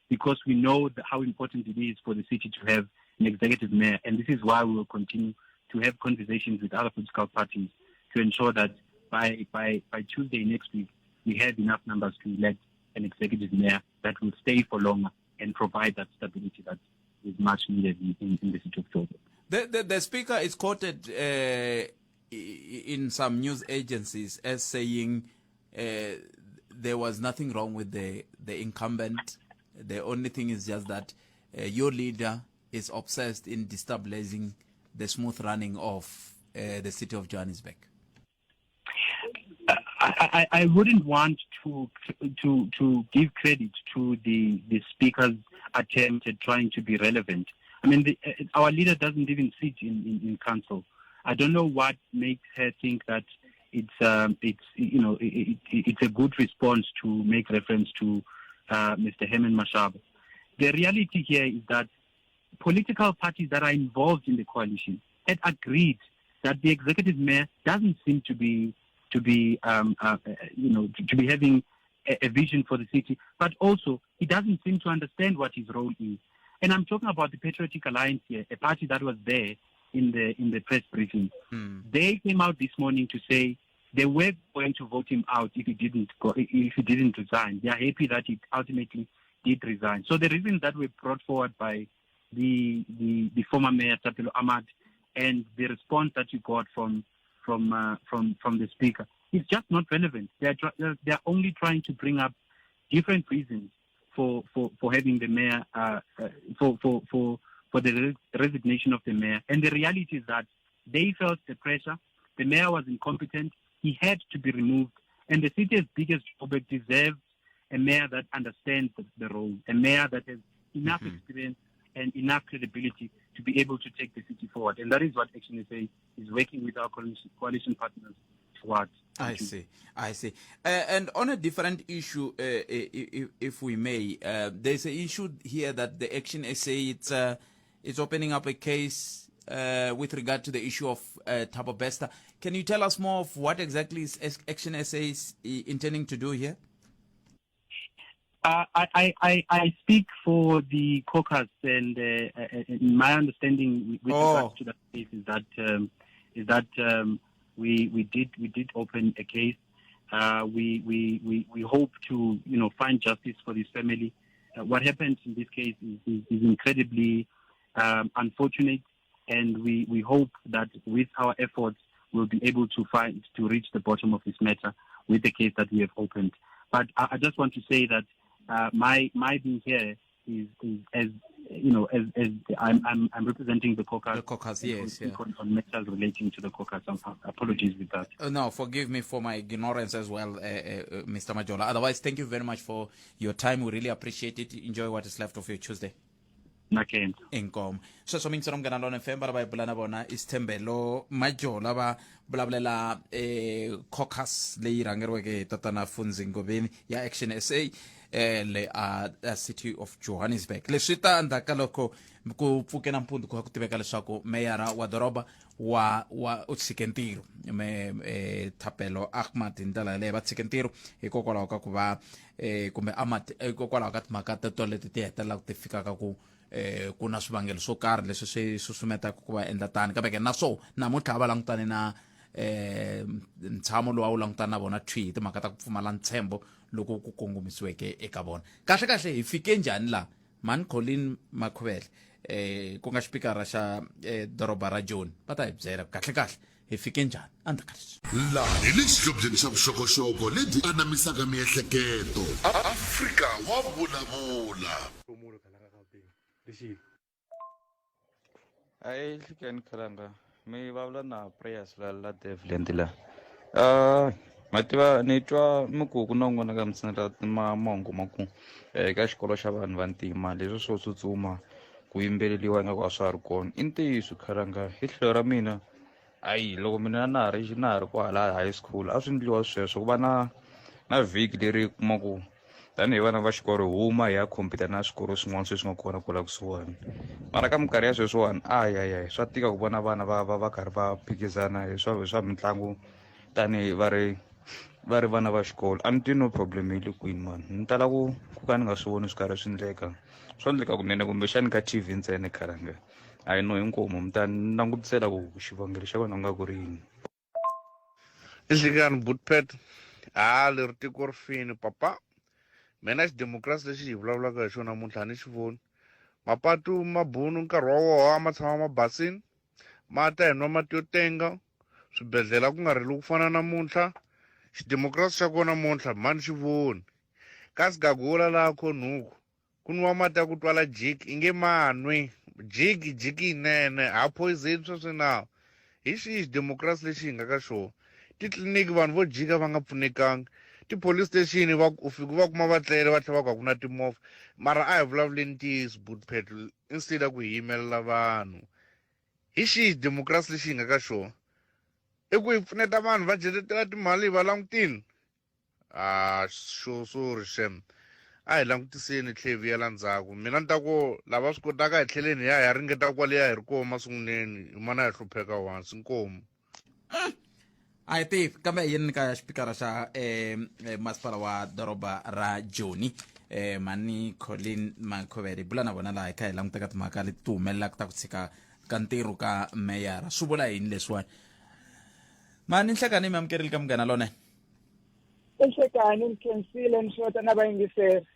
J: because we know how important it is for the city to have an executive mayor. And this is why we will continue to have conversations with other political parties to ensure that by, by, by Tuesday next week, we have enough numbers to elect an executive mayor that will stay for longer and provide that stability that is much needed in, in, in the city of Joburg.
A: The, the, the speaker is quoted in some news agencies as saying there was nothing wrong with the, the incumbent. The only thing is just that your leader is obsessed in destabilizing the smooth running of the city of Johannesburg.
J: I, I, I wouldn't want to to to give credit to the the speaker's attempt at trying to be relevant. I mean, the, our leader doesn't even sit in, in, in council. I don't know what makes her think that it's it's you know it, it, it's a good response to make reference to Mr. Herman Mashaba. The reality here is that political parties that are involved in the coalition had agreed that the executive mayor doesn't seem to be to be you know to, to be having a, a vision for the city, but also he doesn't seem to understand what his role is. And I'm talking about the Patriotic Alliance here, a party that was there in the in the press briefing. They came out this morning to say they were going to vote him out if he didn't go, if he didn't resign. They are happy that he ultimately did resign. So the reasons that were brought forward by the the, the former mayor Thapelo Amad and the response that you got from from from from the speaker is just not relevant. They are they are only trying to bring up different reasons for for for having the mayor for for for the resignation of the mayor. And the reality is that they felt the pressure. The mayor was incompetent. He had to be removed. And the city as big as Joburg deserves a mayor that understands the, the role, a mayor that has enough mm-hmm. experience and enough credibility to be able to take the city forward. And that is what Action SA is working with our coalition, coalition partners towards.
A: I see. I see. And on a different issue, if, if we may, there's an issue here that the Action SA it's it's opening up a case with regard to the issue of Thabo Bester. Can you tell us more of what exactly is Action SA is intending to do here?
J: I, I, I speak for the caucus, and my understanding with oh. regards to that case is that is that we we did we did open a case. We, we we we hope to you know find justice for this family. What happened in this case is, is, is incredibly unfortunate, and we, we hope that with our efforts we'll be able to find to reach the bottom of this matter with the case that we have opened. But I, I just want to say that my my being here is, is as you know as, as I'm, I'm I'm representing the caucus.
A: The caucus, yes, yeah.
J: on, on matters relating to the caucus. I'm, apologies with that.
A: No, forgive me for my ignorance as well, Mr. Majola. Otherwise, thank you very much for your time. We really appreciate it. Enjoy what is left of your Tuesday.
J: Nakena.
A: Inkomo. Sweswo mingiselo Munghana Lona FM va va hi bula na vona i Sithembelo Majola va vulavulela caucus leyi rhangeriweke hi tatana Funzi Ngobeni ya Action SA le a, a City of Johannesburg. Leswi ta endzhaku ka loko ku pfuke nampundzu ku kha ku tiveka leswaku meyara wa doroba wa wa u tshike ntirho me Thapelo Ahmad hi ndlela yaleyo va tshike ntirho hikokwalaho ka ku va kumbe Ahmad hikokwalaho ka timhaka teto leti ti hetelelaka ti fikaka ku ku na swivangelo swo karhi leswi swi susumetaka ku va endla tani kambe ke na swo namuntlha va langutane na ntshamo lowu a wu langutana na vona thwi hi timhaka ta ku pfumala ntshembo loko ku kongomisiweke eka vona kahle kahle hi fike njhani laha mani Colin Makhuvele ku nga xipikara xa doroba ra Joni va ta hi byela kahle kahle hi fike njhani endzhaku ka leswi
B: Laha hi le xihlobyeni xa vuxokoxoko lebyi anamisaka miehleketo. Afrika wa vulavula.
K: Ahee Nhlikani Khalanga mi vulavula na Prayers la la Devland la ma tiva ni twa mi ku ku na un'wana ka mi sendela ma mahungu ma ku eka xikolo xa vanhu vantima leswi swo tsutsuma ku yimbeleriwa ingaku a swa ha ri kona i ntiyiso Khalanga hi tlhelo ra mina hayi loko mina na ha ri na ha ri kwahala high school a swi endliwa sweswo ku va na na vhiki leri kuma ku tanihi vana va xikolo hi huma hi ya compete na swikolo swin'wana sweswi nga kona kwala kusuhani mara ka minkarhi ya sweswiwani ayi swa tika ku vona vana va va va karhi va phikizana hi swa hi swa mitlangu tanihi va ri va ri vana va xikolo a ni tivi no problem yi le kwini mani ni tala ku ku ka ni nga swi voni swi karhi swi endleka swa endleka kunene kumbexani ka T_V ntsena khalanga a yi no inkomu mi ta ni langutisela ku xivangelo xa kona ku nga ku ri yini
L: Nhlikani Bootpet ha leri tiko ri fini papa mina xidemokirasi lexi hi vulavulaka hi xona namuntlha a ni xi voni mapatu mabunu nkarhi wa woho a ma tshama ma basini ma ta hi nwa mati yo tenga swibedhlele a ku nga rili ku fana namuntlha xidemokirasi xa kona namuntlha mani xi voni kasi gagula laha khonhuku Ku nwiwa mati ya ku twala jiki i nge ma nwi. Jiki, jiki yinene. Ha poison sweswi na. Hi xihi xidemokirasi lexi hi nga ka xona? Titliliniki vanhu vo jika va nga pfunekanga. Ti-police station va u fika u va kuma va tlele va tlhela va ku a ku na timovha. Mara a hi vulavuleni ntiyiso buti Phetlo instead ya ku hi yimelela vanhu. Hi xihi xidemokirasi lexi hi nga ka xona? I ku hi pfuneta vanhu va dyetetela timali hi va langutini? Ah, xo sorry shem. A hi langutiseni hi tlhe hi vuyela ndzhaku. Mina ni ta ku lava swi kotaka hi tlheleni hi ya hi ya ringeta kwale hi ri kona masunguleni hi mana hi hlupheka once. Inkomu.
A: A hi tivi kambe yini ka xipikara xa eh, eh, masipala wa doroba ra Joni eh, mani Colin Mancoveri bula na vona laha hi kha hi languta ka timhaka leti ti humelelaka ta ku tshika ka ntirho ka meyara swi vula yini leswiwani mani nhlekani mi amukerile ka munghana lonene
M: Enhlekani ni khensile ni xota na vayingiseri.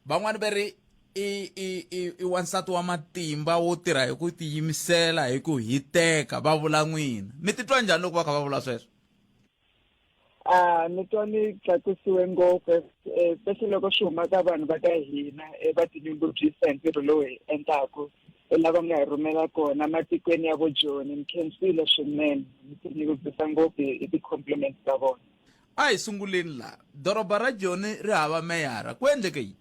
A: Van'wani va ri i i i i wansati wa matimba wo tirha hi ku tiyimisela hi ku hiteka va vula n'wina. Mi titwa njhani loko va kha va vula sweswo?
M: A ni twa ni tlakusiwe ngopfu especially loko swi huma ka vanhu va ka hina va tinyungubyisa hi ntirho lowu hi endlaku lava nga hi rhumela kona matikweni ya vo Joni. Ni khensile swinene ni tinyungubyisa ngopfu hi ti-compliments ta vona.
A: A hi sunguleni laha. Doroba ra Joni ri hava meyara. Ku endleke yini?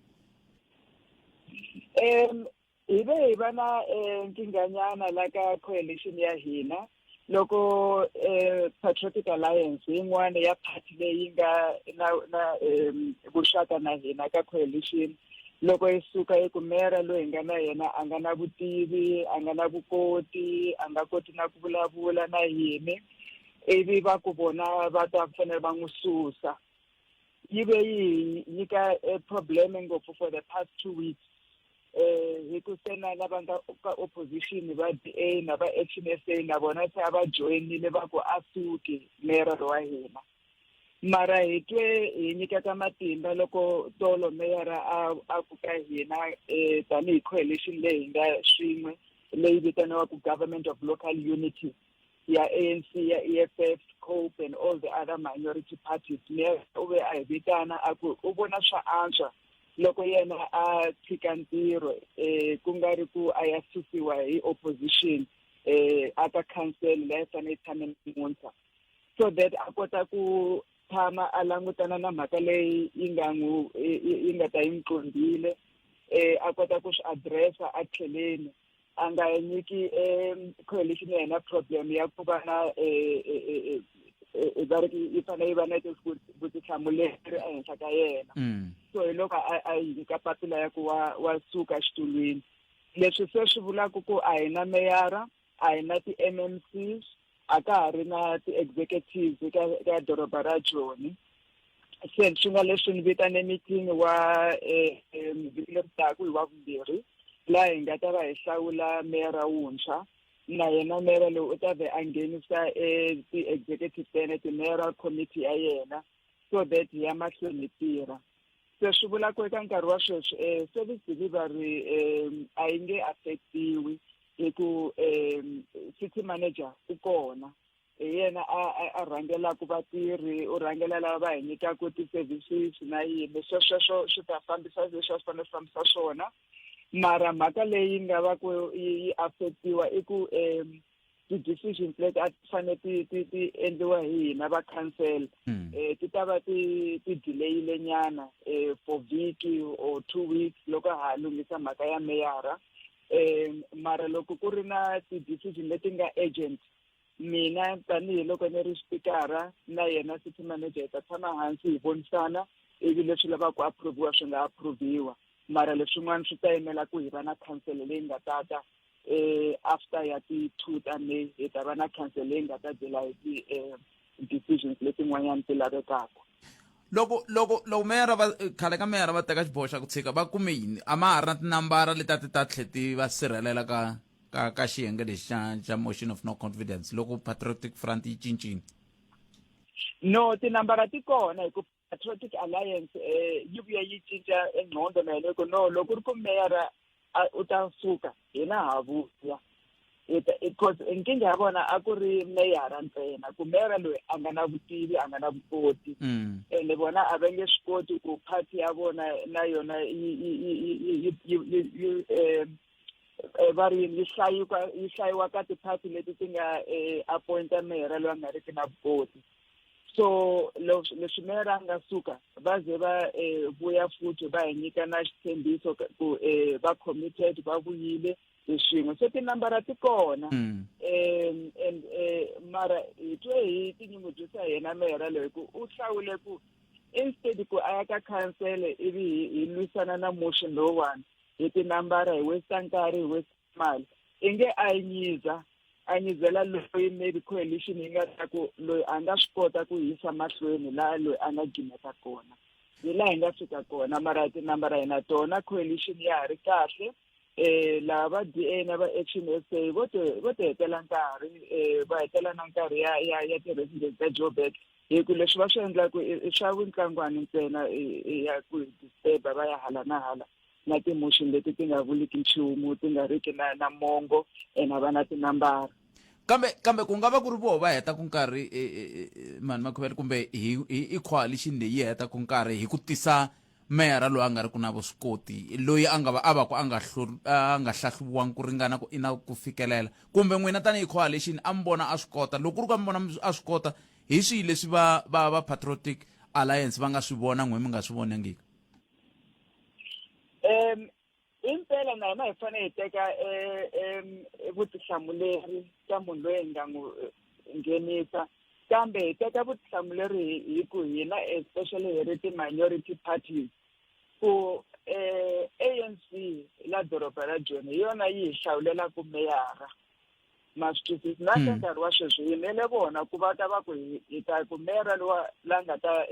M: Um hi ve hi va na um nkinghanyana la ka coalition ya hina loko um Patriotic Alliance yin'wana ya party leyi nga na na um vuxaka na hina ka coalition loko yi suka yi ku mera loyi hi nga na yena a nga na vutivi a nga na vukoti a nga koti na ku vulavula na yini ivi va ku vona va ta fanele va n'wi susa yi ve yi nyika e problem ngopfu for the past two weeks eh hi ku se na lava nga ka opposition va DA na va Action SA na vona se a va joyinile va ku a suki meyara wa hina mara hi twe hi nyiketa matimba loko tolo meyara a a ku ka hina eh tanihi coalition leyi hi nga swin'we leyi vitaniwaka government of local unity ya ANC ya EFF COPE and all the other minority parties mayor u ve a hi vitana a ku u vona swa antswa loko yena a tshika ntirho eh ku nga ri ku a ya susiwa hi opposition eh a ka council leyi a fanele yi tshame namuntlha so that a kota ku tshama a langutana na mhaka leyi yi nga n'wi yi nga ta yi n'wi qondile eh a kota ku swi addressa a tlheleni a nga nyiki um coalition ya hina problem ya ku va na eh, eh, eh, va ri yi fanele yi va na vutihlamuleri ehenhla ka yena mm. so hi loko a yi nyika papila ya ku wa wa suka xitulwini leswi se swi vulaka ku a hi na meyara a hi na ti-mmcs a ka ha ri na ti-executives ka ka doroba ra joni se swi nga leswi ni vitane meeting wa eh, eh, vhiki leri taka hi wa vumbirhi laha hi nga ta va hi hlawula meyara wuntshwa na yena meyara loyi u ta ve a nghenisa eh, ti-executive ta yena ti-mayoral committee ya yena so that hi ya mahlweni hi tirha se swi vula ku eka nkarhi wa sweswi um service delivery um a yi nge affectiwi hi ku um city manager u kona hi yena a a rhangelaka vatirhi u rhangela lava va hi nyikaka ti-services na yini se sweswo swi ta fambisa leswi a swi fanele swi fambisa swona mara mhaka leyi nga va ku yi affectiwa i ku um ti-decisions leti a ti fanele ti ti ti endliwa hi hina va council um ti ta va ti ti delayile nyana um for vhiki or two weeks loko ha lunghisa mhaka ya meyara um mara loko ku ri na ti-decision leti nga urgent mina tanihiloko ni ri xipikara na yena city manager hi ta tshama hansi hi vonisana ivi leswi lavaka ku approviwa swi nga approviwa mara leswin'wana swi ta yimela ku hi va na council leyi nga tata eh after ya ti 2 ta May hi ta va na council leyi nga ta dela hi ti eh, decisions letin'wanyana ti lavekaka
A: loko loko loko meyara va khale ka meyara va teka xiboho xa ku tshika va kume yini a ma ha ri na tinambara leti a ti ta tlhe ti va sirhelela ka ka ka xiyenge lexi xa xa motion of no confidence loko patriotic front yi cincile
M: no tinambara ti kona hi ku patriotic alliance eh yi vuya yi cinca engqondo na yena ku no loko ri ku meyara u ta suka hina ha vuya because nkingha ya vona a ku ri meyara ntsena ku meyara loyi a nga na vutivi a nga na vukoti mm. ende vona a va nge swi koti ku party ya vona na yona yi eh, eh, va ri yini yi hlayiwa yi hlayiwa ka ti-party leti ti nga eh, appointa meyara loyi a nga riki na vukoti. So leswi meyara a nga suka va ze va vuya futhi va hi nyika na xitshembiso ku va committed, va vuyile hi swin'we, se tinambara ti kona. And mara hi twe hi tinyungubyisa hi yena meyara loyi ku u hlawule ku instead ku a ya ka khansele ivi hi lwisana na motion lowuwani hi tinambara, hi waste nkarhi, hi waste mali, i nge a yi nyiza, a nyizela loyi maybe coalition yi nga ta ku loyi a nga swi kota ku yisa mahlweni laha loyi a nga gimeta kona, hi laha hi nga fika kona. Mara tinambara hi na tona, coalition ya ha ri kahle. Lava va DA na va Action SA vo te hetela nkarhi, va hetela na nkarhi ya ti-residents ta Joburg, hi ku leswi va swi endlaku i swa vutlangwani ntsena, ya ku disturba, va ya hala na hala na ti-motion leti ti nga vuliki nchumu, ti nga riki na mongo, ene a va na tinambara.
A: Kambe ku nga va ku ri voho va hetaku nkarhi, mani Makhuvele, kumbe hi i coalition leyi yi hetaku nkarhi hi ku tisa meyara loyi a nga ri ku na vuswikoti, loyi a nga va a va ku a nga hlahluviwangi ku ringana ku ina ku fikelela, kumbe n'wina tanihi coalition a mi vona a swi kota? Loko ku ri ku a mi vona a swi kota, hi swihi leswi va Patriotic Alliance va nga swi vona, n'we mi nga swi vonangiki?
M: Impela na hina hi fanele hi teka vutihlamuleri ka munhu loyi hi nga n'wi nghenisa, kambe hi teka vutihlamuleri hi ku hina especially hi ri ti-minority parties, ku ANC la doroba ra Joni hi yona yi hi hlawulelaka meyara, ma swi twisisa? Na ka nkarhi wa sweswi hi yimele vona ku va ta va ku hi ta ku meyara lowa la nga ta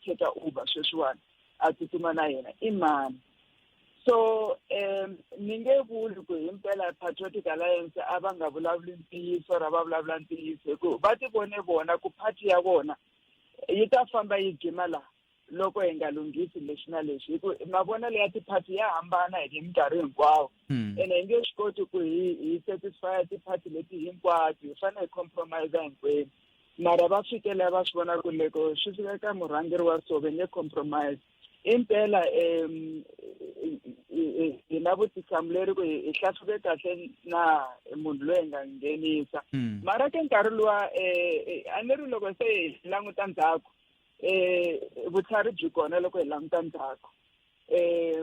M: take over sweswiwani a tsutsuma na yena i mani. So ni nge vuli ku himpela Patriotic Alliance a va nga vulavuli ntiyiso ra va vulavula ntiyiso, hi ku va ti vone vona ku party ya vona yi ta famba yi gima laha loko hi nga lunghisi lexi na lexi, hi ku mavonelo ya tiphati ya hambana hi minkarhi hinkwawo. Ene hi nge swi koti ku hi satisfy tiphati leti hinkwato, hi fanele hi compromise hinkwenu. Mara va fikela va swi vona ku loko swi fika ka murhangeri wa so va nge compromise. Impela hi na vutihlamuleri ku hi hlahluve kahle na munhu loyi hi nga nghenisa. Mara ke nkarhi luwa, a ni ri loko se hi languta ndzhaku, vutlhari byi kona loko hi languta ndzhaku.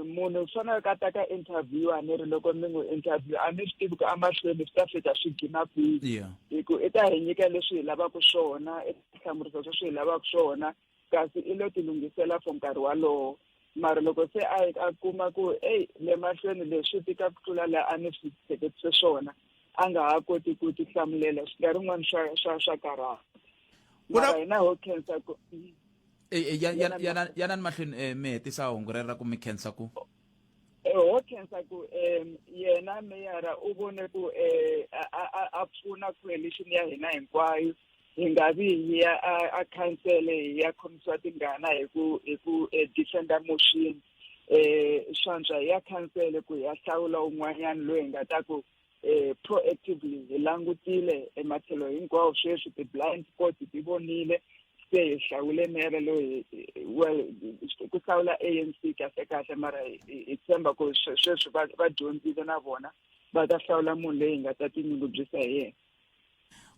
M: Munhu swi fanele ka ta ka interview, a ni ri loko mi n'wi interview a ni swi tivi ku amahlweni swi ta fika swi gina kwihi, hi ku i ta hi nyika leswi hi lavaka swona, i ta hlamurisa sweswi hi lavaka swona, kasi i lo ti lunghisela for nkarhi walowo. Mara loko se a kuma ku ey le mahlweni leswi tika ku tlula laha a ni swi hleketise swona, a nga ha koti ku ti hlamulela, nkarhi wun'wani swa karhata. Mara hina ho khensa ku
A: Yanani mahlweni, mi hetisa hungu rero ra ku mi khensa ku.
M: Ho khensa ku yena meyara u vone ku a pfuna coalition ya hina hinkwayo, hi nga vi hi ya a khansele hi ya khomisiwa tingana hi ku defender motion. Swantswa hi ya khansele ku hi ya hlawula un'wanyana loyi hi nga ta ku proactively hi langutile ematlhelo hinkwawo, sweswi ti-blind spot ti vonile, se hi hlawule meyara loyi. Well, ku hlawula ANC kahle kahle, mara hi tshemba ku sweswi va dyondzile na vona, va ta hlawula munhu loyi hi nga ta tinyungubyisa hi yena.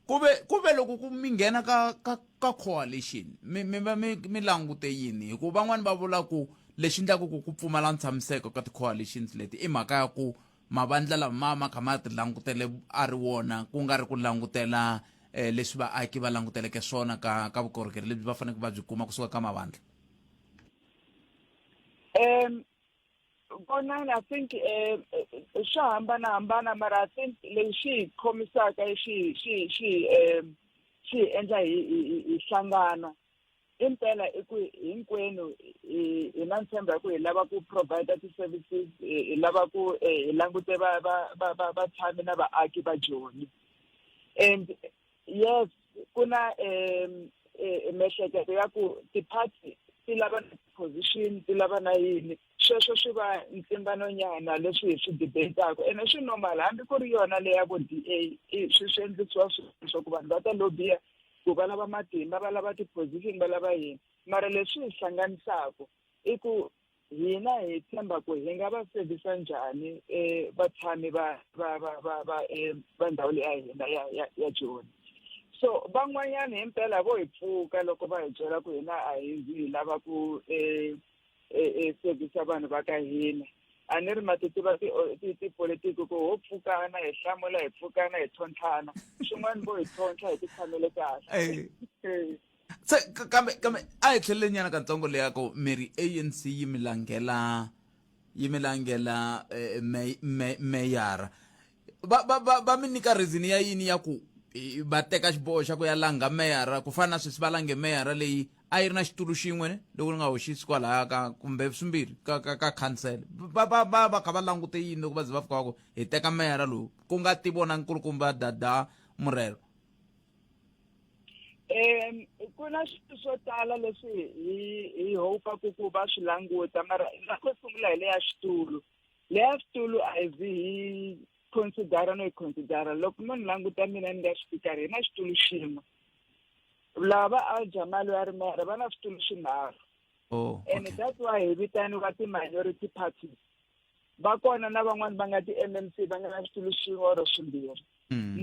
A: Kuve loko ku mi nghena ka coalition, mi va mi langute yini? Hikuva van'wani va vula ku lexi endlaku ku pfumala ntshamiseko ka ti-coalitions leti i mhaka ya ku mavandla lama ma kha ma ti langutele a ri wona, ku nga ri ku langutela leswi vaaki va languteleke swona ka vukorhokeri lebyi va faneleke va byi kuma kusuka ka mavandla.
M: Vonani, I think swa hambanahambana, mara I think lexi hi khomisaka xi hi endla hi hlangana impela i ku hinkwenu hi na ntshembo ya ku hi lava ku provide ti-services, hi lava ku hi langute va va va va vatshami na vaaki va Joni. And yes, ku na miehleketo ya ku ti-party ti lava na position, ti lava na yini, sweswo swi va ntlimbanonyana leswi hi swi debataka, ene swi normal. Hambi ku ri yona leya vo DA, swi endlisiwa sweswo ku vanhu va ta lobiya ku va lava matimba, va lava ti-position, va lava yini. Mara leswi hi hlanganisaka i ku hina hi tshemba ku hi nga va servisa njhani vatshami va ndhawu leya hina ya Joni. So van'wanyana himpela vo hi pfuka loko va hi byela ku hina a hi zi hi lava ku um servisa vanhu va ka hina. A ni ri ma ti tiva tipolitiki ku ho pfukana hi hlamula hi pfukana hi tlhontlhana, swin'wana vo hi tlhontlha hi ti tshamele kahle.
A: Se kambe kambe a hi tlhelele nyana katsongo leya ku mi ri ANC yi mi langela yi mi langela eh, meyara va va va va mi nyika reason ya yini ya ku va teka xiboho xa ku ya langa meyara ku fana na sweswi va lange meyara leyi a yi ri na xitulu xin'we ne loko ni nga hoxisi kwalaya ka kumbe swimbirhi ka ka ka khansele. Va va va va kha va langute yini loko va ze va fika va ku hi teka meyara lowu ku nga ti vona nkulukumba Dada Morero?
M: Ku na swilo swo tala leswi hi hi hope-aku ku va swi languta, mara na ku sungula hi leya xitulu. Leya xitulu a hi zi hi considera no hi considera. Loko mo ni languta mina ni nga xipikara, hi na xitulu xin'we. Lava va Al Jamal ya ri meyara va na switulu swinharhu.
A: Oh,
M: And that's why hi vitaniwa ti-minority parties. Va kona na van'wani va nga ti-M M C va nga na switulu swin'we or swimbirhi.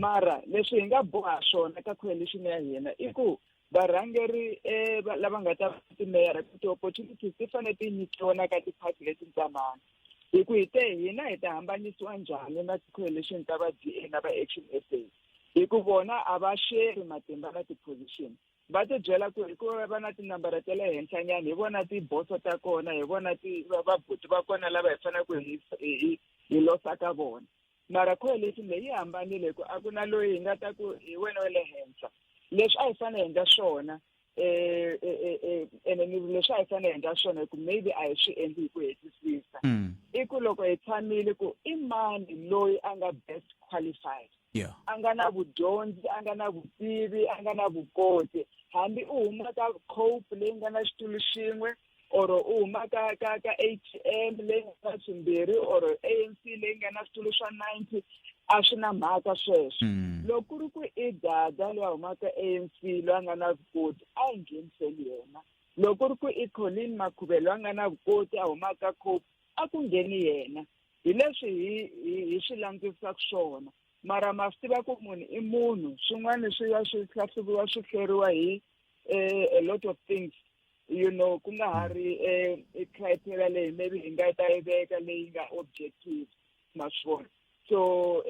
M: Mara leswi hi nga boha swona ka coalition ya hina i ku varhangeri lava nga ta timeyara ti-opportunities ti fanele ti nyikiwa na ka ti-party leti ntsanana. Hi ku hi te hina hi ta hambanyisiwa njhani na ti-coalition ta va D A na va Action SA? Hi ku vona a va share matimba na ti-position. Va ti byela ku hikuva va na tinambara ta le henhla nyana, hi vona tiboso ta kona, hi vona vabuti va kona lava hi faneleke hi losa ka vona. Mara coalition leyi yi hambanile hi ku a ku na loyi hi nga ta ku hi wena wa le henhla. Leswi a hi fanele hi endla swona, ene ni leswi a hi fanele hi endla swona hi ku maybe a hi swi endli hi ku hetisisa. I ku loko hi tshamile ku i mani loyi a nga best qualified. A nga na vudyondzi, a nga na vutivi, a nga na vukoti. Hambi u huma ka COPE leyi nga na xitulu xin'we, or u huma ka ka ka A T M leyi nga na swimbirhi, or ANC leyi nga na switulu swa 90, a swi na mhaka sweswo. Loko ku ri ku i Dada loyi a humaka ANC loyi a nga na vukoti, a hi ngheniseli yena. Loko ku ri ku i Colleen Makhubele loyi a nga na vukoti a humaka COPE, a ku ngheni yena. Hi leswi hi swi langutisaka swona. Mara ma swi tiva ku munhu i munhu, swin'wana swi ya swi hlahluviwa swi hleriwa hi a lot of things, ku nga ha ri criteria leyi maybe hi nga ta yi veka leyi nga objective, ma swi vona. So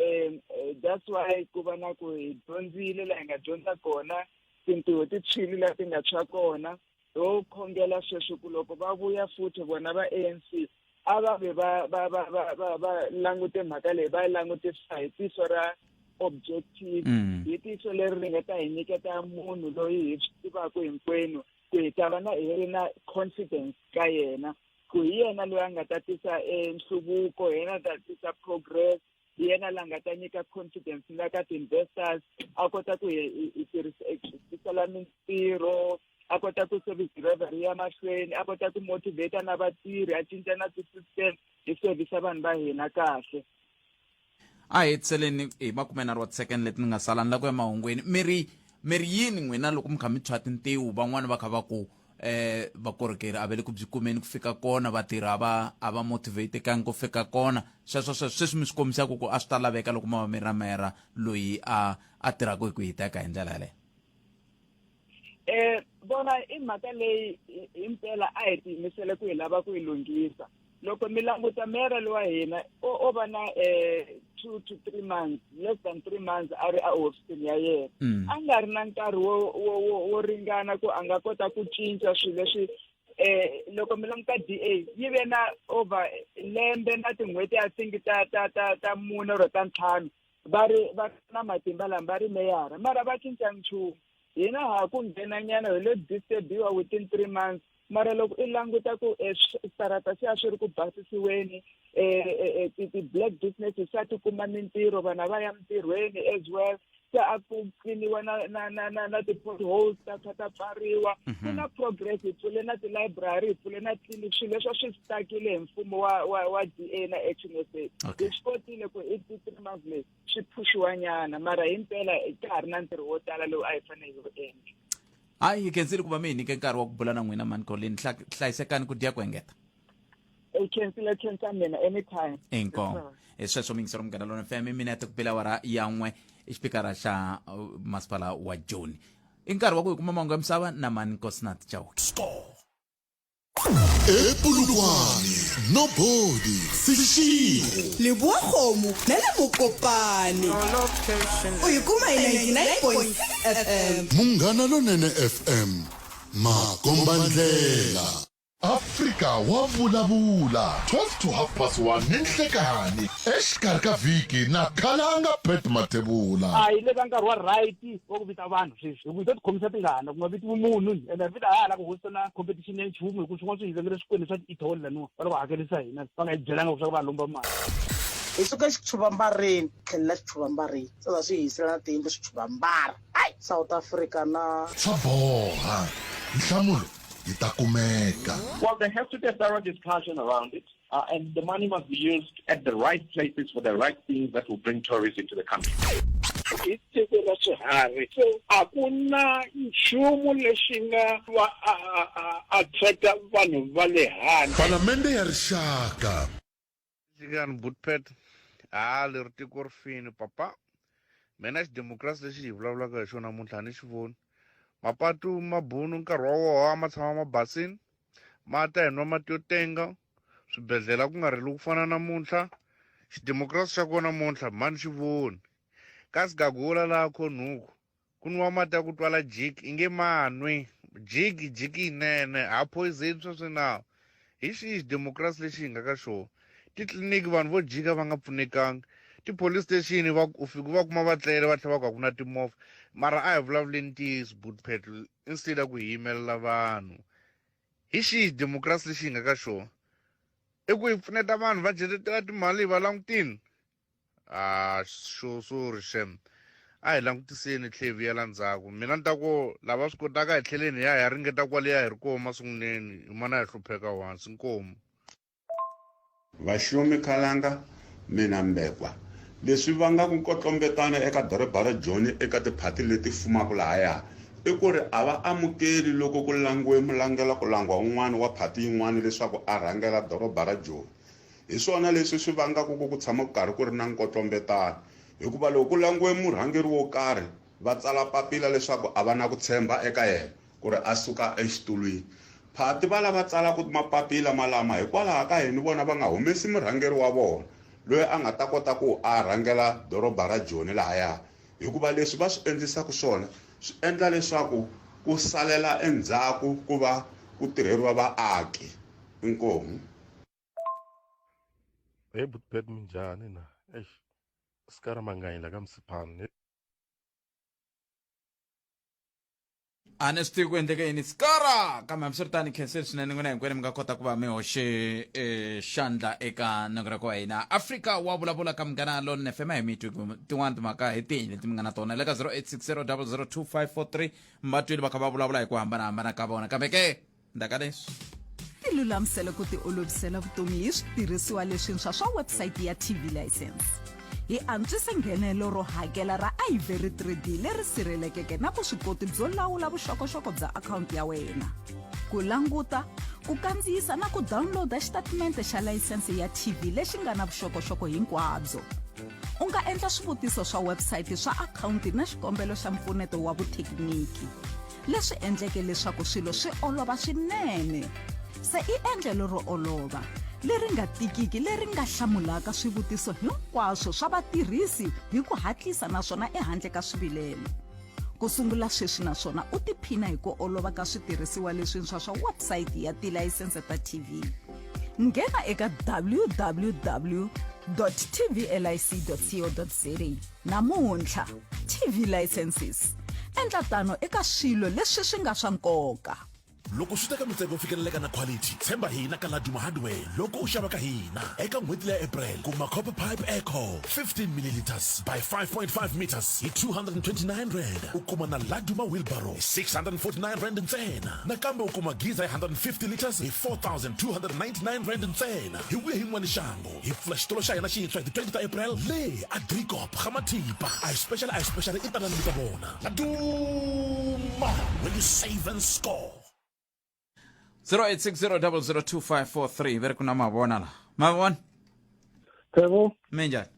M: that's why ku va na ku hi dyondzile laha hi nga dyondza kona, tintiho ti tshwile laha ti nga tshwa kona. Ho khongela sweswi ku loko va vuya futhi vona va ANC a va ve va va va va va va langute mhaka leyi, va yi langutisa hi tihlo ra objective, hi tihlo leri ri nga ta hi nyiketa munhu loyi hi swi tivaka hinkwenu ku hi ta va na hi ri na confidence ka yena, ku hi yena loyi a nga ta tisa nhluvuko, hi yena a ta tisa progress, hi yena la nga ta nyika confidence na ka ti-investors, a kota ku hi tirhisa tisela mintirho, a kota ku service delivery ya mahlweni, a kota ku motivate na vatirhi, a cinca na ti-system hi service vanhu va hina kahle.
A: A hi hetiseleni hi makumenharhu wa ti-second leti ni nga sala ni la ku ya mahungwini. Mi ri mi ri yini n'wina loko mi kha mi tshwa tintiho, van'wani va kha va ku vakorhokeri a va le ku byi kumeni ku fika kona, vatirhi a va a va motivatekangi ku fika kona, sweswo sweswo sweswi mi swi kombisaka ku a swi ta laveka loko ma va mi ri na meyara loyi a tirhaka hi ku hiteka hi ndlela yaleyo?
M: Vona i mhaka leyi himpela a hi tiyimisele ku hi lava ku yi lunghisa. Loko mi languta meyara lowa hina o va na 2 to 3 months, less than 3 months a ri a hofisini ya yena. A nga ri na nkarhi wo ringana ku a nga kota ku cinca swilo leswi. Loko mi languta DA yi ve na over lembe na tin'hweti I think ta mune or ta ntlhanu va ri va na matimba lama va ri meyara, mara va cinca nchumu. Hina ha ku nghena nyana hi lo disturbiwa within 3 months, mara loko i languta ku switarata se a swi ri ku basisiweni, ti-black businesses a ti kuma mintirho, vanhu a va ya mintirhweni as well, se a ku cleaniwa na ti-potholes ta kha ta pfariwa. Ku na progress, hi pfule na ti-library, hi pfule na clinic, swilo leswi a swi stakile hi mfumo wa DA na Action SA. Hi swi kotile ku i ti-3 months leyi swi phuxiwa nyana, mara himpela ka ha ri na ntirho wo tala lowu a hi fanele hi wu endla.
A: Hayi, hi khensile ku va mi hi nyike nkarhi wa ku bula na n'wina mani Colleen. Hlayisekani ku dya ku engeta.
M: I khensile, khensa mina anytime.
A: Inkomu. Hi sweswo miyingiselo Munghana Lonene FM, minete ku bela awara ya 1. I xipikara xa uh, masipala wa Joni. I nkarhi wa ku hi kuma mahungu ya misava na Mani Nkosinathi Chauke.
B: Score. epulukwane nobody seshego
C: leboa kgomo na le mokopane o yi kuma hi 99.6 fm
B: munghana lonene fm makombandlela afrika wa vulavula 12 to half past 1 ni nhlekani exikarhi ka vhiki na khalanga pet mathebula
N: a hi le ka nkarhi wa right wa ku vita vanhu sweswi hi ku hi to tikhomisa tingana ku nga vitiwi munhu ende vita ha ha la ku hosta na competition ya nchumu hi ku swin'wana swi hi vengele swikweleti swa ti-etoll laniwa va loko hakerisa hina va nga hi byelanga leswaku va lomba mali
O: hi suka xichuvambareni tlhelela xichuvambareni se za swi hisela na tiyindlu swichuvambara ai south africa na
B: swa boha nhlamulo yi ta kumeka
P: Well, there has to be a thorough discussion around it. Uh, and the money must be used at the right places for the right things that will bring tourists into the country.
N: i tiko ra swiharhi so a ku na nchumu lexi nga va attracta vanhu va le handle
B: palamende ya rixaka
L: Xikani Bootpet ha leri tiko ri fini papa mina xidemokirasi lexi hi vulavulaka hi xona namuntlha a ni xi voni mapatu mabunu nkarhi wa woho a ma tshama ma basini ma ta hi nwa mati yo tenga swibedhlele a ku nga rili ku fana namuntlha xidemokirasi xa kona namuntlha mhani xi voni kasi gagula laha khonhuku ku nwiwa mati ya ku twala jiki i nge ma nwi jiki jiki yinene ha poison sweswi na hi xihi xidemokirasi lexi hi nga ka xona titliliniki vanhu vo jika va nga pfunekanga ti-police station va u fika va kuma va tlele va tlhela va ku a ku na timovha mara a hi vulavuleni ntiyiso bootpet instead ya ku hi yimelela vanhu hi xihi xidemokirasi lexi hi nga ka xona i ku hi pfuneta vanhu va dyetetela timali hi va langutini ah xo sorry shem a hi langutiseni tlhe hi vuyela ndzhaku mina ni ta ku lava swi kotaka hi tlheleni hi ya hi ya ringeta kwale ya hi ri koho masunguleni hi mana hi hlupheka hansi nkomu
Q: Vaxumi Khalanga, Mina Mbekwa. Leswi vangaka nkotlombetano eka doroba ra Joni eka tiphati leti fumaka lahaya i ku ri a va amukeli loko ku langiwe mulangela ku langiwa un'wana wa phati yin'wana leswaku a rhangela doroba ra Joni. Hi swona leswi swi vangaka ku ku tshama ku karhi ku ri na nkotlombetano hikuva loko ku langiwe murhangeri wo karhi va tsala papila leswaku a va na ku tshemba eka yena ku ri a suka exitulwini. Phati va lava tsalaka mapapila malama hikwalaho ka yini vona va nga humesi murhangeri wa vona loyi a nga ta kota ku a rhangela doroba ra Joni lahaya hikuva leswi va swi endlisaka swona swi endla leswaku ku salela endzhaku ku va ku tirheriwa vaaki. Inkomu.
R: Hey Butbet minjhani na? Eish. Skara manganyi la ka Msiphani.
A: A ni swi tivi ku endleke yini skara kambe hambiswiritano khensile swinene n'wina hinkwenu mi nga kota ku va mi hoxe eh, xandla eka nongonoko wa hina afrika wa vulavula ka munghana lonene fm hi mitwi tin'wana timhaka hi tihi leti mi nga na tona le ka 0860 002543 va twile va kha va vulavula hi ku hambanahambana ka vona kambe ke ndzhaku ka leswi
S: Tilulamisele ku tiolovisela vutomi hi switirhisiwa leswintshwa swa website ya TV License. Hi antswise nghenelo ro hakela ra Ivory 3D leri sirhelekeke na vuswikoti byo lawula vuxokoxoko bya akhawunti ya wena. Ku languta, ku kandziyisa na ku downloada xitatimente xa layisense ya TV lexi nga na vuxokoxoko hinkwabyo. U nga endla swivutiso swa website swa akhawunti na xikombelo xa mpfuneto wa vuthekiniki. leswi endleke leswaku swilo swi olova swinene. Se i endlelo ro olova, leri nga tikiki leri nga hlamulaka swivutiso hinkwaswo swa vatirhisi hi ku hatlisa naswona ehandle ka swivilelo. Ku sungula sweswi naswona u tiphina hi ku olova ka switirhisiwa leswintshwa swa website ya tilayisense ta TV. Nghena eka www.tvlic.co.za Namuntlha, TV licenses. Endla tano eka swilo leswi swi nga swa nkoka.
T: Loko swi ta ka mintsengo yo fikeleleka na quality, tshemba hina ka Laduma Hardware loko u xava ka hina. Eka n'hweti leya April, kuma Copper Pipe Echo 15 milliliters by 5.5 meters hi R229. U kuma na Laduma Wheelbarrow hi R649 ntsena. Nakambe u kuma geyser ya 150 liters hi R4,299 ntsena. Hi vuye hi n'wana xango. Hi pfula xitolo xa hina xintshwa hi ti 20 ta April le a Driekop ga Mathipa. A hi special a hi special i tanani mi ta vona. La duma when you save and score.
A: 0860002543 ve ri ku na mavona la mavona
U: Thebo
A: minjhani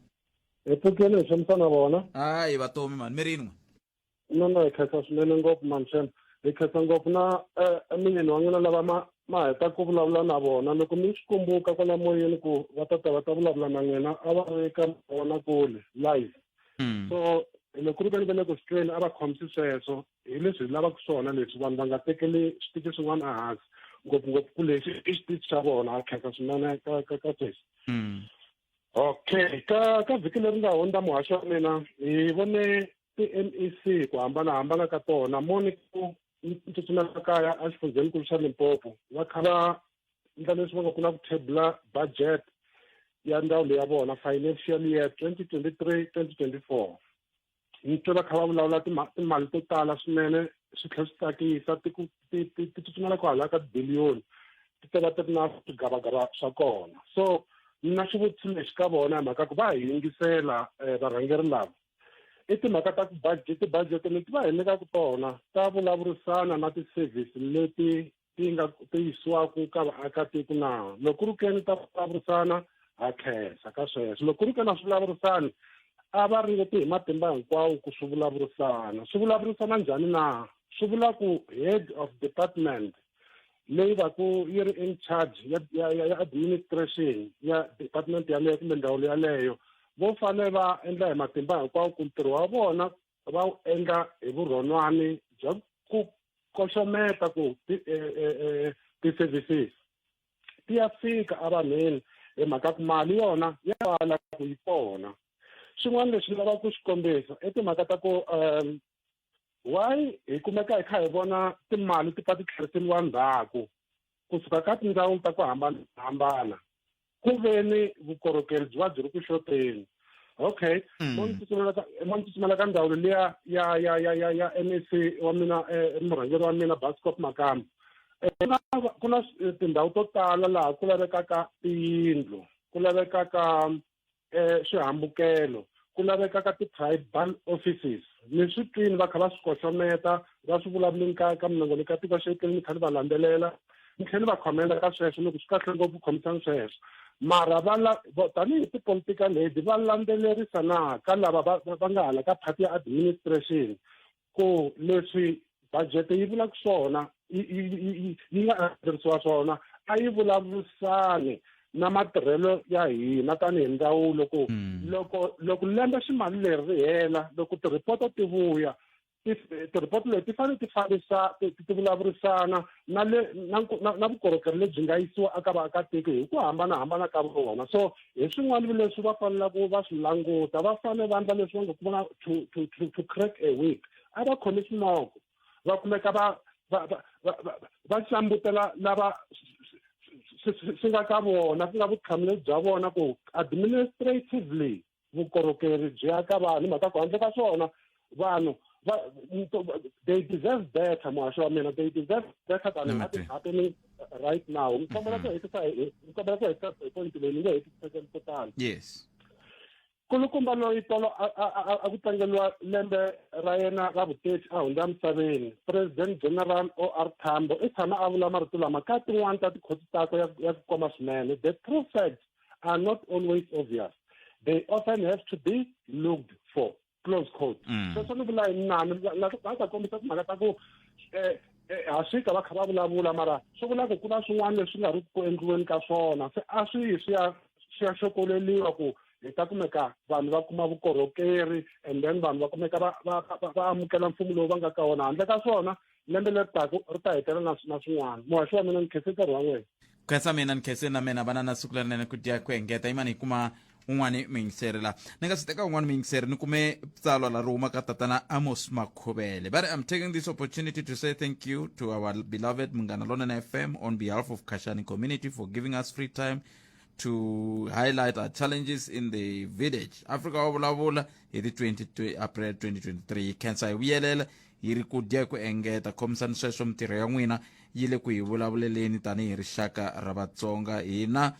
U: Hi pfukile hi xamisa na vona.
A: Hayi vatomi mani mi ri yini n'we?
U: No no hi khensa swinene ngopfu mani xem. Hi khensa ngopfu na eh, muyeni wa n'wina lava ma ma heta ku vulavula na vona loko mi swi kumbuka kwala moyeni ku va ta ta va ta vulavula na n'wina a va ri ka vona kule live. So loko ku ri veni va le ku swi tweni a va khomisi sweswo hi leswi hi lavaka swona leswi vanhu va nga tekeli switichi swin'wana ehansi ngopfungopfu ku lexi i xitichi xa vona a khensa swinene ka ka ka sweswi okay ka ka vhiki leri nga hundza muhaxi wa mina hi vone ti-mec ku hambanahambana ka tona moni ku tsutsumela kaya exifundzhenikulu xa limpopo va kha va endla leswi va nga ku na ku table budget ya ndzawulo ya vona financial year 2023 2024 ni twe va kha va vulavula timali to tala swinene swi tlhela swi tsakisa ti ti ti tsutsumela kwalaho ka tibiliyoni ti ta va ti ri na swigavagava swa kona so ni na xivutiso lexi ka vona hi mhaka ku va hi yingisela um varhangeri lava i timhaka ta ku budget ti-budget leti va hi nyikaka tona ta vulavurisana na ti-service leti ti nga ti yisiwaka ka vaakatiko na loko ku ri keni ta vulavurisana ha khensa ka sweswo loko ku ri keni a swi vulavurisani a va ringeti hi matimba hinkwawo ku swi vulavurisana swi vulavurisana njhani na swi vula ku head of department leyi va ku yi ri in charge ya, ya, ya, ya administration ya department yaleyo kumbe ndzawulo yaleyo vo fanele va endla hi matimba hinkwawo ku ntirho wa vona va wu endla hi vurhonwani bya ku koxometa ku ti-services ti ya fika evanhwini hi mhaka ku mali yona ya vala ku yi kona xin'wana lexi lavaka ku xi kombisa i timhaka ta ku um why hi kumeka hi kha hi vona timali ti pfa ti tlheriseriwa ndzhaku kusuka ka tindzawulo ta ku hambanahambana ku ve ni vukorhokeri byi va byi ri ku xoteni okay mo ni tsutsumela ka mo ni tsutsumela ka ndzawulo liya ya ya ya ya ya MEC wa mina eh, murhangeri wa mina Bascop Makamba eh, ku na ku na tindhawu to tala laha ku lavekaka tiyindlu ku lavekaka eh swihambukelo ku laveka ka ti-tribal offices ni swi twini va kha va swi koxometa va swi vulavuleni ka ka minongonoko ya tiko xetleni ni kha ni va landzelela ni tlhela ni va khomela ka sweswo ni ku swi kahle ngopfu khomisani sweswo mara va la tanihi ti-political head va landzelerisa na ka lava va va nga hala ka party ya administration ku leswi budget yi vulaka swona yi nga tirhisiwa swona a yi vulavurisani na matirhelo ya hina tanihi ndzawulo ku hmm. loko loko lembe ximali leri ri hela loko tirhipoto ti vuya tirhipoto leti ti fanele ti fambisa ti vulavurisana na le na na vukorhokeri lebyi nga yisiwa eka vaakatiko hi ku hambanahambana ka vona so hi swin'wana leswi va fanelaka va swi languta va fanele va endla leswi va nga kuma to to to to crack a whip a va khomi ximoko va kumeka va va va va va xambutela lava swi nga ka vona ku nga vutihlamuleri bya vona ku administratively vukorhokeri byi ya ka vanhu hi mhaka ku handle ka swona vanhu va they deserve better muhaxi wa mina they deserve better than what is happening right now ni kombela ku hetisa ni kombela ku hetisa hi point leyi ni nge hetisiseke to tala
A: yes
U: kulukumba loyi tolo a ku tlangeriwa lembe ra yena ra vuteti a hundza emisaveni president general o r tambo i tshama a vula marito lama ka tin'wani ta tikhotsi takwe ya ku koma swinene the true facts are not always obvious they often have to be looked for close quote mm. sweswo ni vula hi nani la ta kombisa timhaka ta ku um ha swika va kha va vulavula mara swi vula ku ku na swin'wana leswi nga ri ku endliweni ka swona se a swi yi swi ya swi ya xokoleliwa ku hi ta kumeka vanhu va kuma vukorhokeri and then vanhu va kumeka va va va amukela mfumo lowu va nga ka wona handle ka swona lembe leri taka ri ta hetelela na na swin'wana muhaxi wa mina ni khense nkarhi wa n'wina
A: khensa mina ni khense na mina vana na siku lerinene ku dya ku engeta yimani hi kuma un'wani muyingiseri la ni nga si teka un'wani muyingiseri ni kume tsalwa la ri huma ka tatana amos makhuvele va ri i'm taking this opportunity to say thank you to our beloved munghana lonene fm on behalf of khashani community for giving us free time to highlight our challenges in the village afrika wa vulavula hi ti 20 april 2023 khensa hi vuyelela yi ri ku dya hi ku engeta khomisani sweswo mitirho ya n'wina yi le ku hi vulavuleleni tanihi rixaka ra vatsonga hina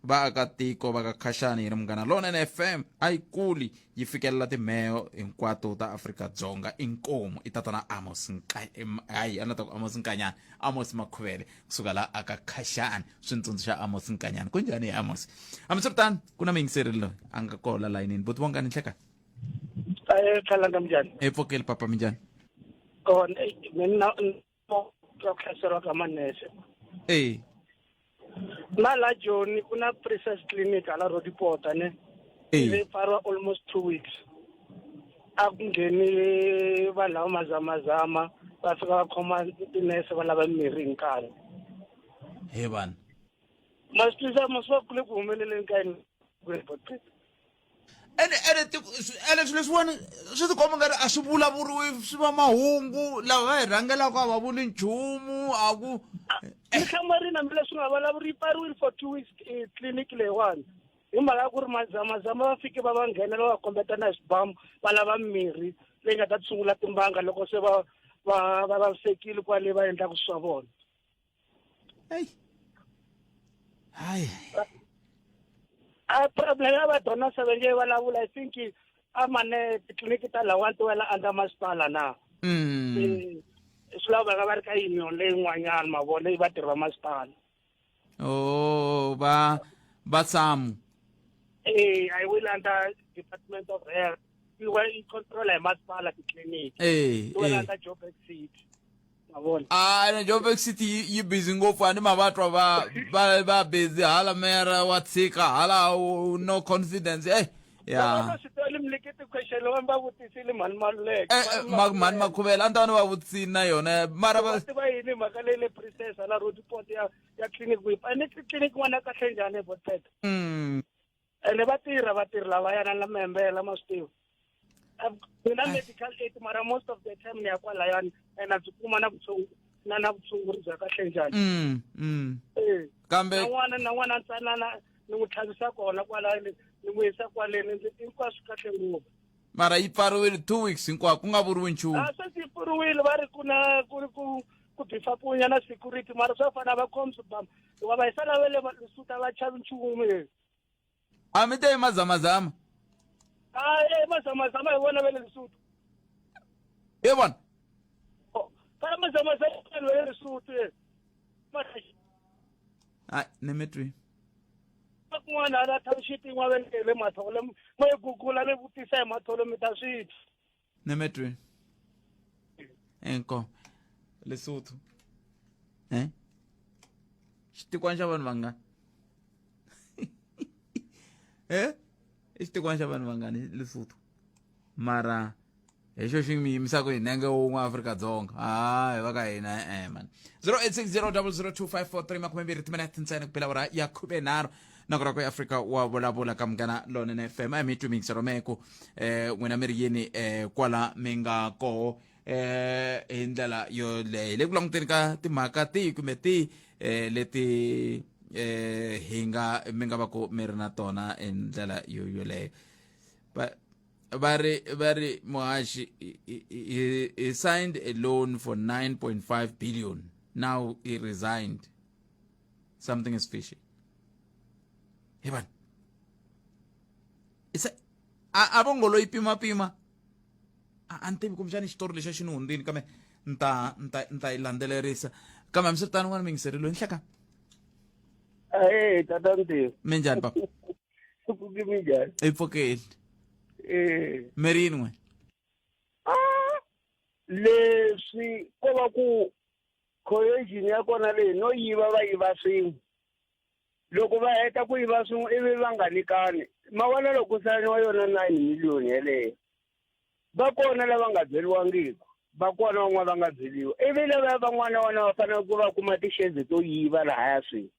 A: Vaakatiko va ka Khaxani yi ri Munghana Lonene FM a yi kuli yi fikelela timheho hinkwato ta Afrika-Dzonga. Inkomu i tatana Amos hayi a ni ta ku Amos Nkanyana, Amos Makhuvele kusuka la aka Khaxani. Swi ni tsundzuxa Amos Nkanyana. Ku njhani hi Amos? Hambiswiritano ku na muyingiseri loyi a nga koho la layinini. Buti Bongani nhleka.
E: Eh, Khalanga minjhani?
A: E pfukeli papa minjhani?
E: Kona mina ku hlaseriwa ka manese.
A: Eh.
E: Na la Joni ku na Princess Clinic hala Rodipota ne.
A: Eh.
E: Yi pfariwa almost 2 weeks. A ku ngheni vanhu lava mazamazama va fika va khoma tinese va lava mirhi hi nkarhi.
A: He vanhu.
E: Ma swi twisisa ma swi va kule ku humeleleni ka yini.
A: Ene ene ene swilo leswiwani swi tikomba nga ri a swi vulavuriwi swi va mahungu lava va hi rhangelaka a va vuli nchumu a ku
E: ni hlamarini hambi leswi nga vulavuri yi pfariwile for 2 weeks eh, clinic leyiwani hi mhaka ya ku ri mazamazama va fike va va nghenela va kombetana hi swibamu va lava mirhi leyi nga ta tshungula timbanga loko se va va va vavisekile kwale va endlaka swa vona.
A: Hey. Hayi.
E: A problem ya va dona se va nge vulavula I think a mane titliliniki ta lawani ti wela under masipala na. Swi lava va va ri ka union leyin'wanyana ma vona yi vatirhi va masipala.
A: Oh va va Samu.
E: Eh, I will under Department of Health. Yi wa yi control hi masipala titliliniki.
A: Eh,
E: Yi wela
A: eh.
E: under Joburg City. Ma vona.
A: Ah, na Joburg City yi busy ngopfu a ni ma va twa va va va busy hala mera wa tshika hala no confidence eh ya
E: swi tweli mleketi question va va vutisile mhani Maluleke.
A: Eh, mhani Makhuvela a ni ta va ni va vutisile na yona mara va
E: tiva yini mhaka leyi le Princess hala road port ya ya clinic ku yi ni clinic n'wana kahle njhani Botpet. Ene va tirha vatirhi lavayana la mihembela ma swi tiva. Mina medical aid mara most of the time ni ya kwalayani and a byi kuma na na na vutshunguri bya kahle njhani. Eh.
A: Kambe
E: na n'wana na n'wana ntsanana ni n'wi tlhavisa kona kwalani ni n'wi yisa kwaleni ndzi hinkwaswo kahle ngopfu.
A: Mara yi pfariwile 2 weeks hinkwako ku nga vuriwi nchumu.
E: A se yi pfuriwile va ri ku na ku ri ku ku bifa punya na security mara swa fana va khomi swibamu hikuva va yisa lava le Lesotho a va chavi nchumu.
A: A mi te i mazamazama.
E: A e mazamazama hi vona va le Lesotho.
A: Hi vona.
E: Ka mazamazama vanhu va le Lesotho e.
A: Ai ni mi twi.
E: Kun'wana hala township yin'wana va le Mathole mo yi gugula mi vutisa hi Mathole mi ta swi twa.
A: Ni mi twi. Inkomu. Lesotho. Eh? Xitikwana xa vanhu vangani? Eh? I xitikwana xa vanhu vangani Lesotho? Mara hi xo xi mi yimisaka hi nenge wun'we Afrika-Dzonga. Hayi va ka hina e-e man. 0860002543 makumembirhi timinete ntsena ku bela awara ya 13 nako ra ku Afrika wa vulavula ka Munghana Lonene FM. A hi mi twi miyingiselo meku n'wina mi ri yini kwala mi nga koho hi ndlela yoleyo le ku languteni ka timhaka tihi kumbe tihi leti hi nga mi nga va ku mi ri na tona hi ndlela yo yoleyo. Va va ri va ri muhaxi he signed a loan for 9.5 billion, now he resigned, something is fishy. He vanhu isa a vo ngo loyi pima pima a ni tivi kumbexani xitori lexi a xi ni hundzini kambe ni ta ni ta ni ta yi landzelerisa kambe hambiswiritano n'wana mingiseri loyi nhleka.
V: Ahee tata Ntivo.
A: Minjhani papa?
V: Pfuki minjhani?
A: I pfukile.
V: Eh.
A: Mi ri yini n'we?
V: Ah, leswi ko va ku cohesion ya kona leyi no yiva va yiva swin'we loko va heta ku yiva swin'we ivi va nga nyikani ma vona loko ku sayiniwa yona 9 million yeleyo va kona lava nga byeriwangiki va kona van'wana va nga byeriwa ivi lava van'wana vona va fanele ku va kuma tixezi to yiva lahaya swin'we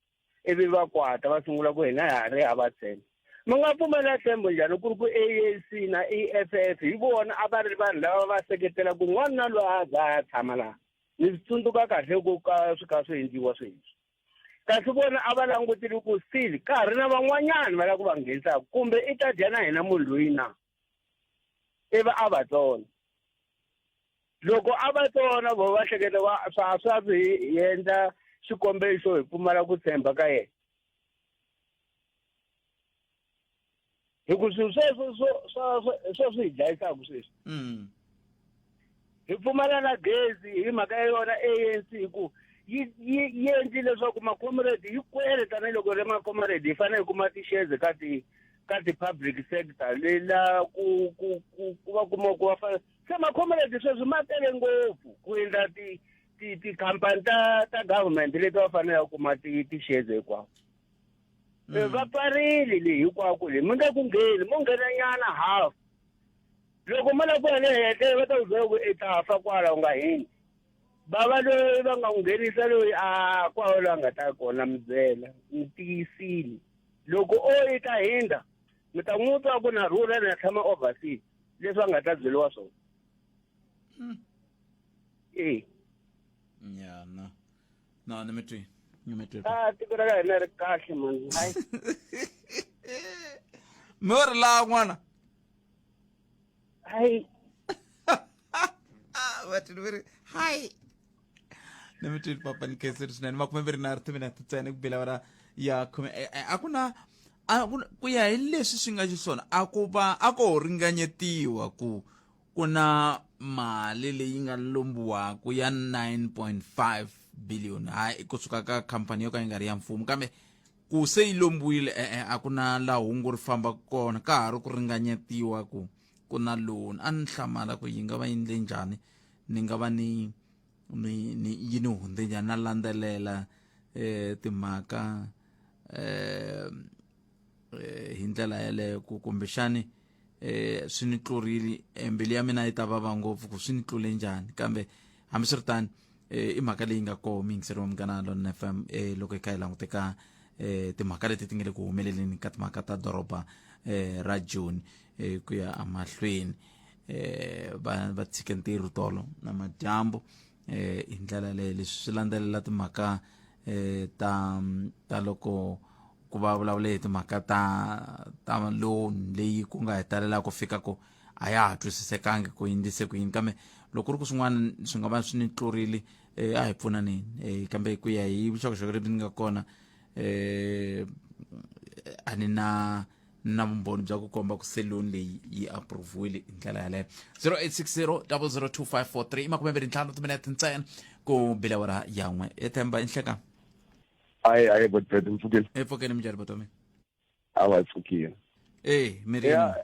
V: ivi va kwata va sungula ku hina ha ri hava tshembo mi nga pfumela tshembo njhani ku ri ku ANC na EFF hi vona a va ri vanhu lava va seketela ku n'wana na loyi a za a ya tshama laha ni swi tsundzuka kahle ku ka swi ka swi endliwa sweswi kasi vona a va langutile ku still ka ha ri na van'wanyana va lava ku va nghenisaka kumbe i ta dya na hina munhu loyi na ivi a va tsona loko a va tsona vo va hleketa va swa swa swi endla xikombelo xo hi pfumala ku tshemba ka yena. Hi ku swilo sweswo swo swi hi dlayisaka sweswi. Hi pfumala na gezi hi mhaka ya yona ANC hi ku yi yi yi endli leswaku macomrade yi kwele tanihiloko ri macomrade hi fanele hi kuma ti-shares ka ti ka ti-public sector leyi la ku ku ku ku va kuma ku va fanele se macomrade sweswi ma tele ngopfu ku endla ti ti tikhampani ta ta government leti va fanele va kuma ti ti-shares hinkwawo. Va pfarile leyi hinkwako leyi mi nge ku ngheni mo nghena nyana half loko mo lava ku ya le henhla va ta ku byela ku i ta fa kwala u nga hindzi bava loyi va nga n'wi nghenisa loyi a kwala loyi a nga ta kona mi byela mi tiyisile loko o yi ta hindza mi ta n'wi twa ku na rhurha na tshama overseas leswi a nga ta byeriwa swona. E
A: ya no no ni mi twi ni mi twi.
V: A tiko ra ka hina ri kahle mani hayi.
A: Mi ri laha n'wana.
V: Hayi.
A: Vatini va ri hayi ni mi twini papa ni khensile swinene 29 timinete ntsena ku bela vara ya khume. A ku na a ku ku ya hi leswi swi nga xiswona a ku va a ko ringanyetiwa ku ku na mali leyi nga lombiwaku ya 9.5 billion hayi kusuka ka khampani yo ka yi nga ri ya mfumo kambe ku se yi lombiwile e-e a ku na laha hungu ri fambaka kona ka ha ri ku ringanyetiwa ku ku na loan. A ni hlamala ku yi nga va yi ndle njhani ni nga va ni ni ni yi ni hundze njhani na landzelela timhaka hi ndlela yeleyo ku kumbexani swi ni tlurile mbilu ya mina yi ta vava ngopfu ku swi ni tlule njhani kambe hambiswiritano i mhaka leyi nga koho miyingiseri wa Munghana Lona FM loko hi kha hi languteka timhaka leti ti nga le ku humeleleni ka timhaka ta doroba ra Joni ku ya emahlweni va va tshike ntirho tolo na madyambu hi ndlela leyo leswi swi landzelela timhaka ta ta loko ku va vulavule hi timhaka ta ta loan leyi ku nga hetelela ku fika ku a ya ha twisisekangi ku yindlise ku yini kambe loko ku ri ku swin'wana swi nga va swi ni tlurile a hi pfunaneni kambe ku ya hi vuxokoxoko lebyi ni nga kona a ni na na vumbhoni bya ku komba ku se loan leyi yi approviwile hi ndlela yaleyo. 0860 002543 i 25 timinete ntsena ku bila awara ya n'we ethemba inhleka.
D: Hayi hayi botpet mpfukile.
A: Epfukeni minjhani botomi?
D: Awa hi pfukile.
A: E miri.
D: Ya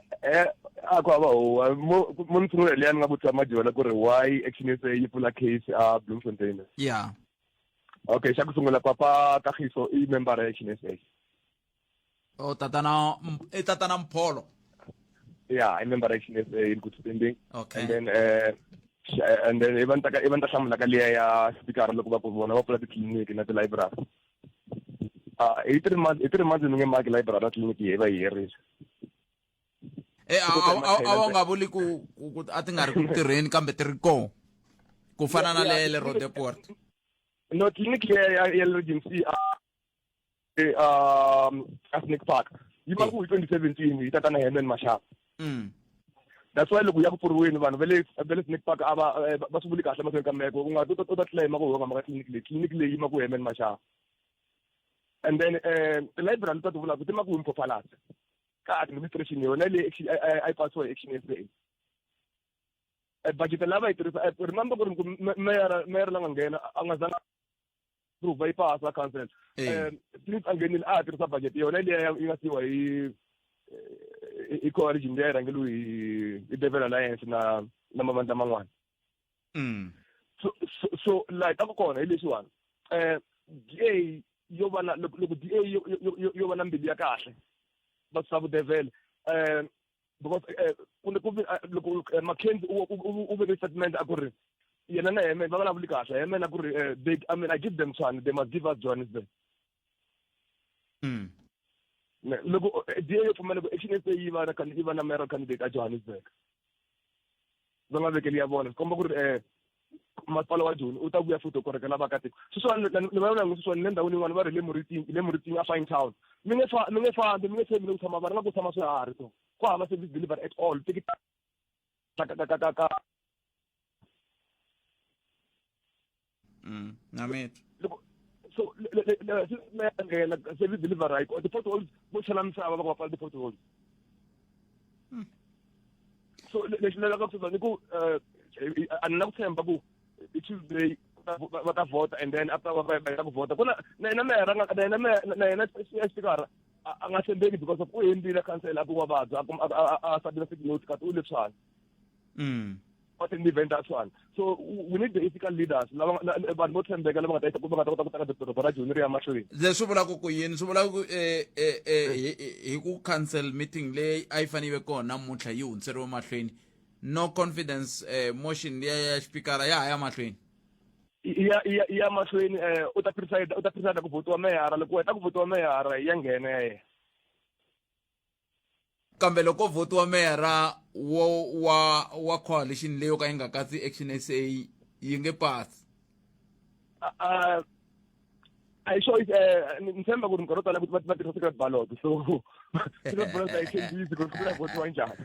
D: a ku hava huwa mo ni sungula liya ni nga vutisa Majola ku ri why Action SA yi pfula case a Bloemfontein.
A: Ya.
D: Okay, xa ku sungula papa Kagiso i member ya Action SA.
A: O tatana i tatana Mpholo.
D: Yeah, i member ya Action SA in good standing.
A: Okay.
D: And then and then i va ni ta i va ni ta hlamula ka liya ya speaker loko va ku vona va pfula titliliniki na ti-library. Hi 3 months hi 3 months ni nge maki library na tliliniki yi va yi herile.
A: E a wu nga vuli ku ku a ti nga ri ku tirheni kambe ti ri kona ku fana na le le Roodepoort.
D: No, tliliniki ya ya le Regency a a Snake Park yi va ku hi 2017 hi tatana Herman Mashaba. That's why loko ya ku pfuriweni vanhu va le va le Snake Park a va va swi vuli kahle mahlweni ka meko u nga u ta claim ku nga maka tliliniki leyi tliliniki leyi yima ku Herman Mashaba. And then library ta ti vulaka ti ma ku hi Mpho Phalatse ka administration yona leyi a yi pasiwa hi Action SA. Budget lava yi tirhisa remember ku ri ku mayor mayor la nga nghena a nga zanga approve yi pasa council since a nghenile a ha tirhisa budget yona liya yi nga siwa hi hi coalition leyi rhangeliwe hi hi Devil Alliance na na mavandla man'wana. So so so like a ku kona hi leswiwani DA yo va na loko loko DA yo yo yo va na mbilu ya kahle va susa vudevhele because ku ku loko Mackenzie u u veke statement a ku ri yena na Herman va vulavuli kahle Herman a ku ri they I mean I give them Tshwane they must give us Johannesburg. Loko DA yo pfumela ku Action SA yi va na yi va na mayoral candidate a Johannesburg va nga vekeli ya vona swi komba ku ri masipala wa Joni u ta vuya futhi u korhokela vaakatiko sweswiwani ni vulavula ngo sweswiwani le ndhawini yin'wana va ri le Moriting le Moriting a Fine Town mi nge mi nge fambi mi nge tshembi ku tshama vanhu nga ku tshama swiharhi so ku hava service delivery at all tiki ka ka ka ka ka
A: Na mi
D: loko so nghena service delivery ayiko ti-potholes vo chela misava va ku va pfala ti-potholes. So lexi ni lavaka ku ni ku eh, a ni na ku tshemba ku hi Tuesday va ta vhota and then after va heta ku vhota ku na na yena meyara na yena na yena xipikara a nga tshembeki because of u hembile khansela a ku wa vabya a submit sick note kasi u le Tshwane. Va ti-event ta Tshwane. So we need the ethical leaders lava vanhu vo tshembeka lava nga ta va nga ta kota ku teka doroba ra Joni ri ya mahlweni.
A: Leswi vulaka ku yini? Swi vula ku eh, eh, eh, hi ku council meeting leyi a yi fanele yi ve kona namuntlha yi hundziseriwe mahlweni no confidence eh, motion liya ya xipikara ya ha ya mahlweni
D: ya ya ya mahlweni eh u ta preside u ta preside ku votiwa meyara loko u heta ku votiwa meyara ya nghena ya yena
A: kambe loko votiwa meyara wo wa wa coalition leyo ka yi nga katsi action sa yi nge pasi
D: a hi sure eh ni tshemba ku ri minkarhi yo tala va tirhisa secret ballot so secret ballot a yi tshembisi ku ri ku ta votiwa njhani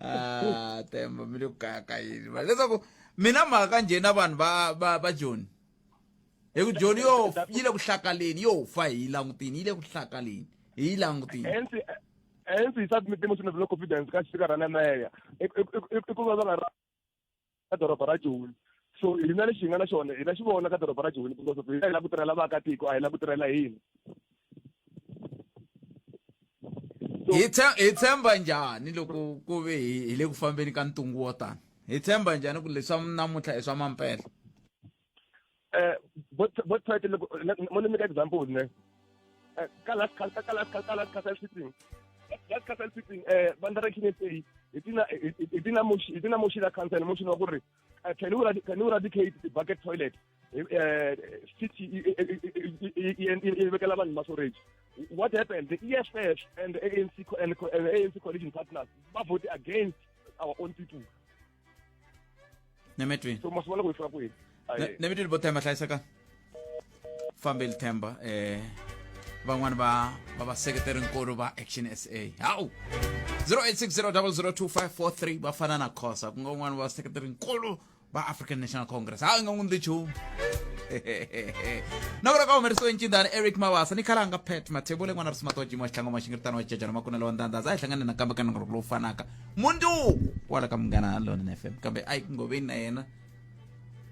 A: ah temba mi le ku kayakayini va leswaku mina mhaka njhe na vanhu va va va joni hi ku joni yo yi le ku hlakaleni yo fa hi yi langutini yi le ku hlakaleni hi yi langutini
D: hence hence hi submit motion of no confidence ka xipikara na meya i ku va va nga ka doroba ra Joni so hina lexi hi nga na xona hi na xi vona ka doroba ra Joni because of hina hi lava ku tirhela vaakatiko a hi lava ku tirhela hina
A: hi hi tshemba njhani loko ku ve hi le ku fambeni ka ntungu wo tani hi tshemba njhani ku leswa namuntlha i swa mampela
D: eh bot try to loko mo ni nyika example ne eh, ka last ka last ka last council sitting last council sitting eh vandla ra KNSA hi tina hi tina motion hi tina motion ya council motion wa ku ri eh, can you can you eradicate the bucket toilet eh city yi vekela vanhu ma-storage what happened the EFF and the ANC and the ANC coalition partners va vote against our own people
A: nemetweni
D: so ma swi vona ku hi fika kwihi
A: nemetweni vo themba hlayiseka fambeli themba eh van'wani va va vaseketeri nkulu va action sa hawu 0860002543 va fana na khosa ku nga un'wana va vaseketeri nkulu va african national congress hawu i nga n'wi ndzi nchumu na vula ka humerisiwe ncindani eric mabasa ni khalanga pet mathebule n'wana ri simato wa jima wa xitlhango maxingiritano wa jejana makunelo wa ndandhaza a hi hlangane nakambe ka nongonoko lowu fanaka mundzuku kwala ka munghana lona fm kambe a yi ngoveni na yena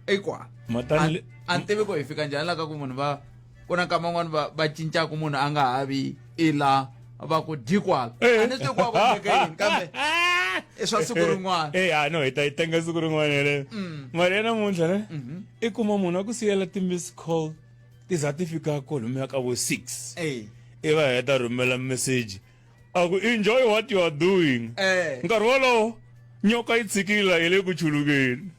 A: i kwala
F: Matani
A: a ni tivi ku hi fika njhani la ka ku munhu va ku na nkama un'wana va va cincaku munhu a nga ha vi i la va ku dyi kwala a ni swi tivi ku va ku endleke yini kambe i swa siku rin'wana
F: Eh, ah, no hi ta yi tenga siku rin'wana yeleyo mali ya namuntlha ne i kuma munhu a ku siyela ti-miss call ti za ti fika kolomuya ka vo 6
A: Eh.
F: i va heta rhumela message a ku enjoy what you are doing
A: Eh.
F: nkarhi wolowo nyoka yi tshikile yi le ku chulukeni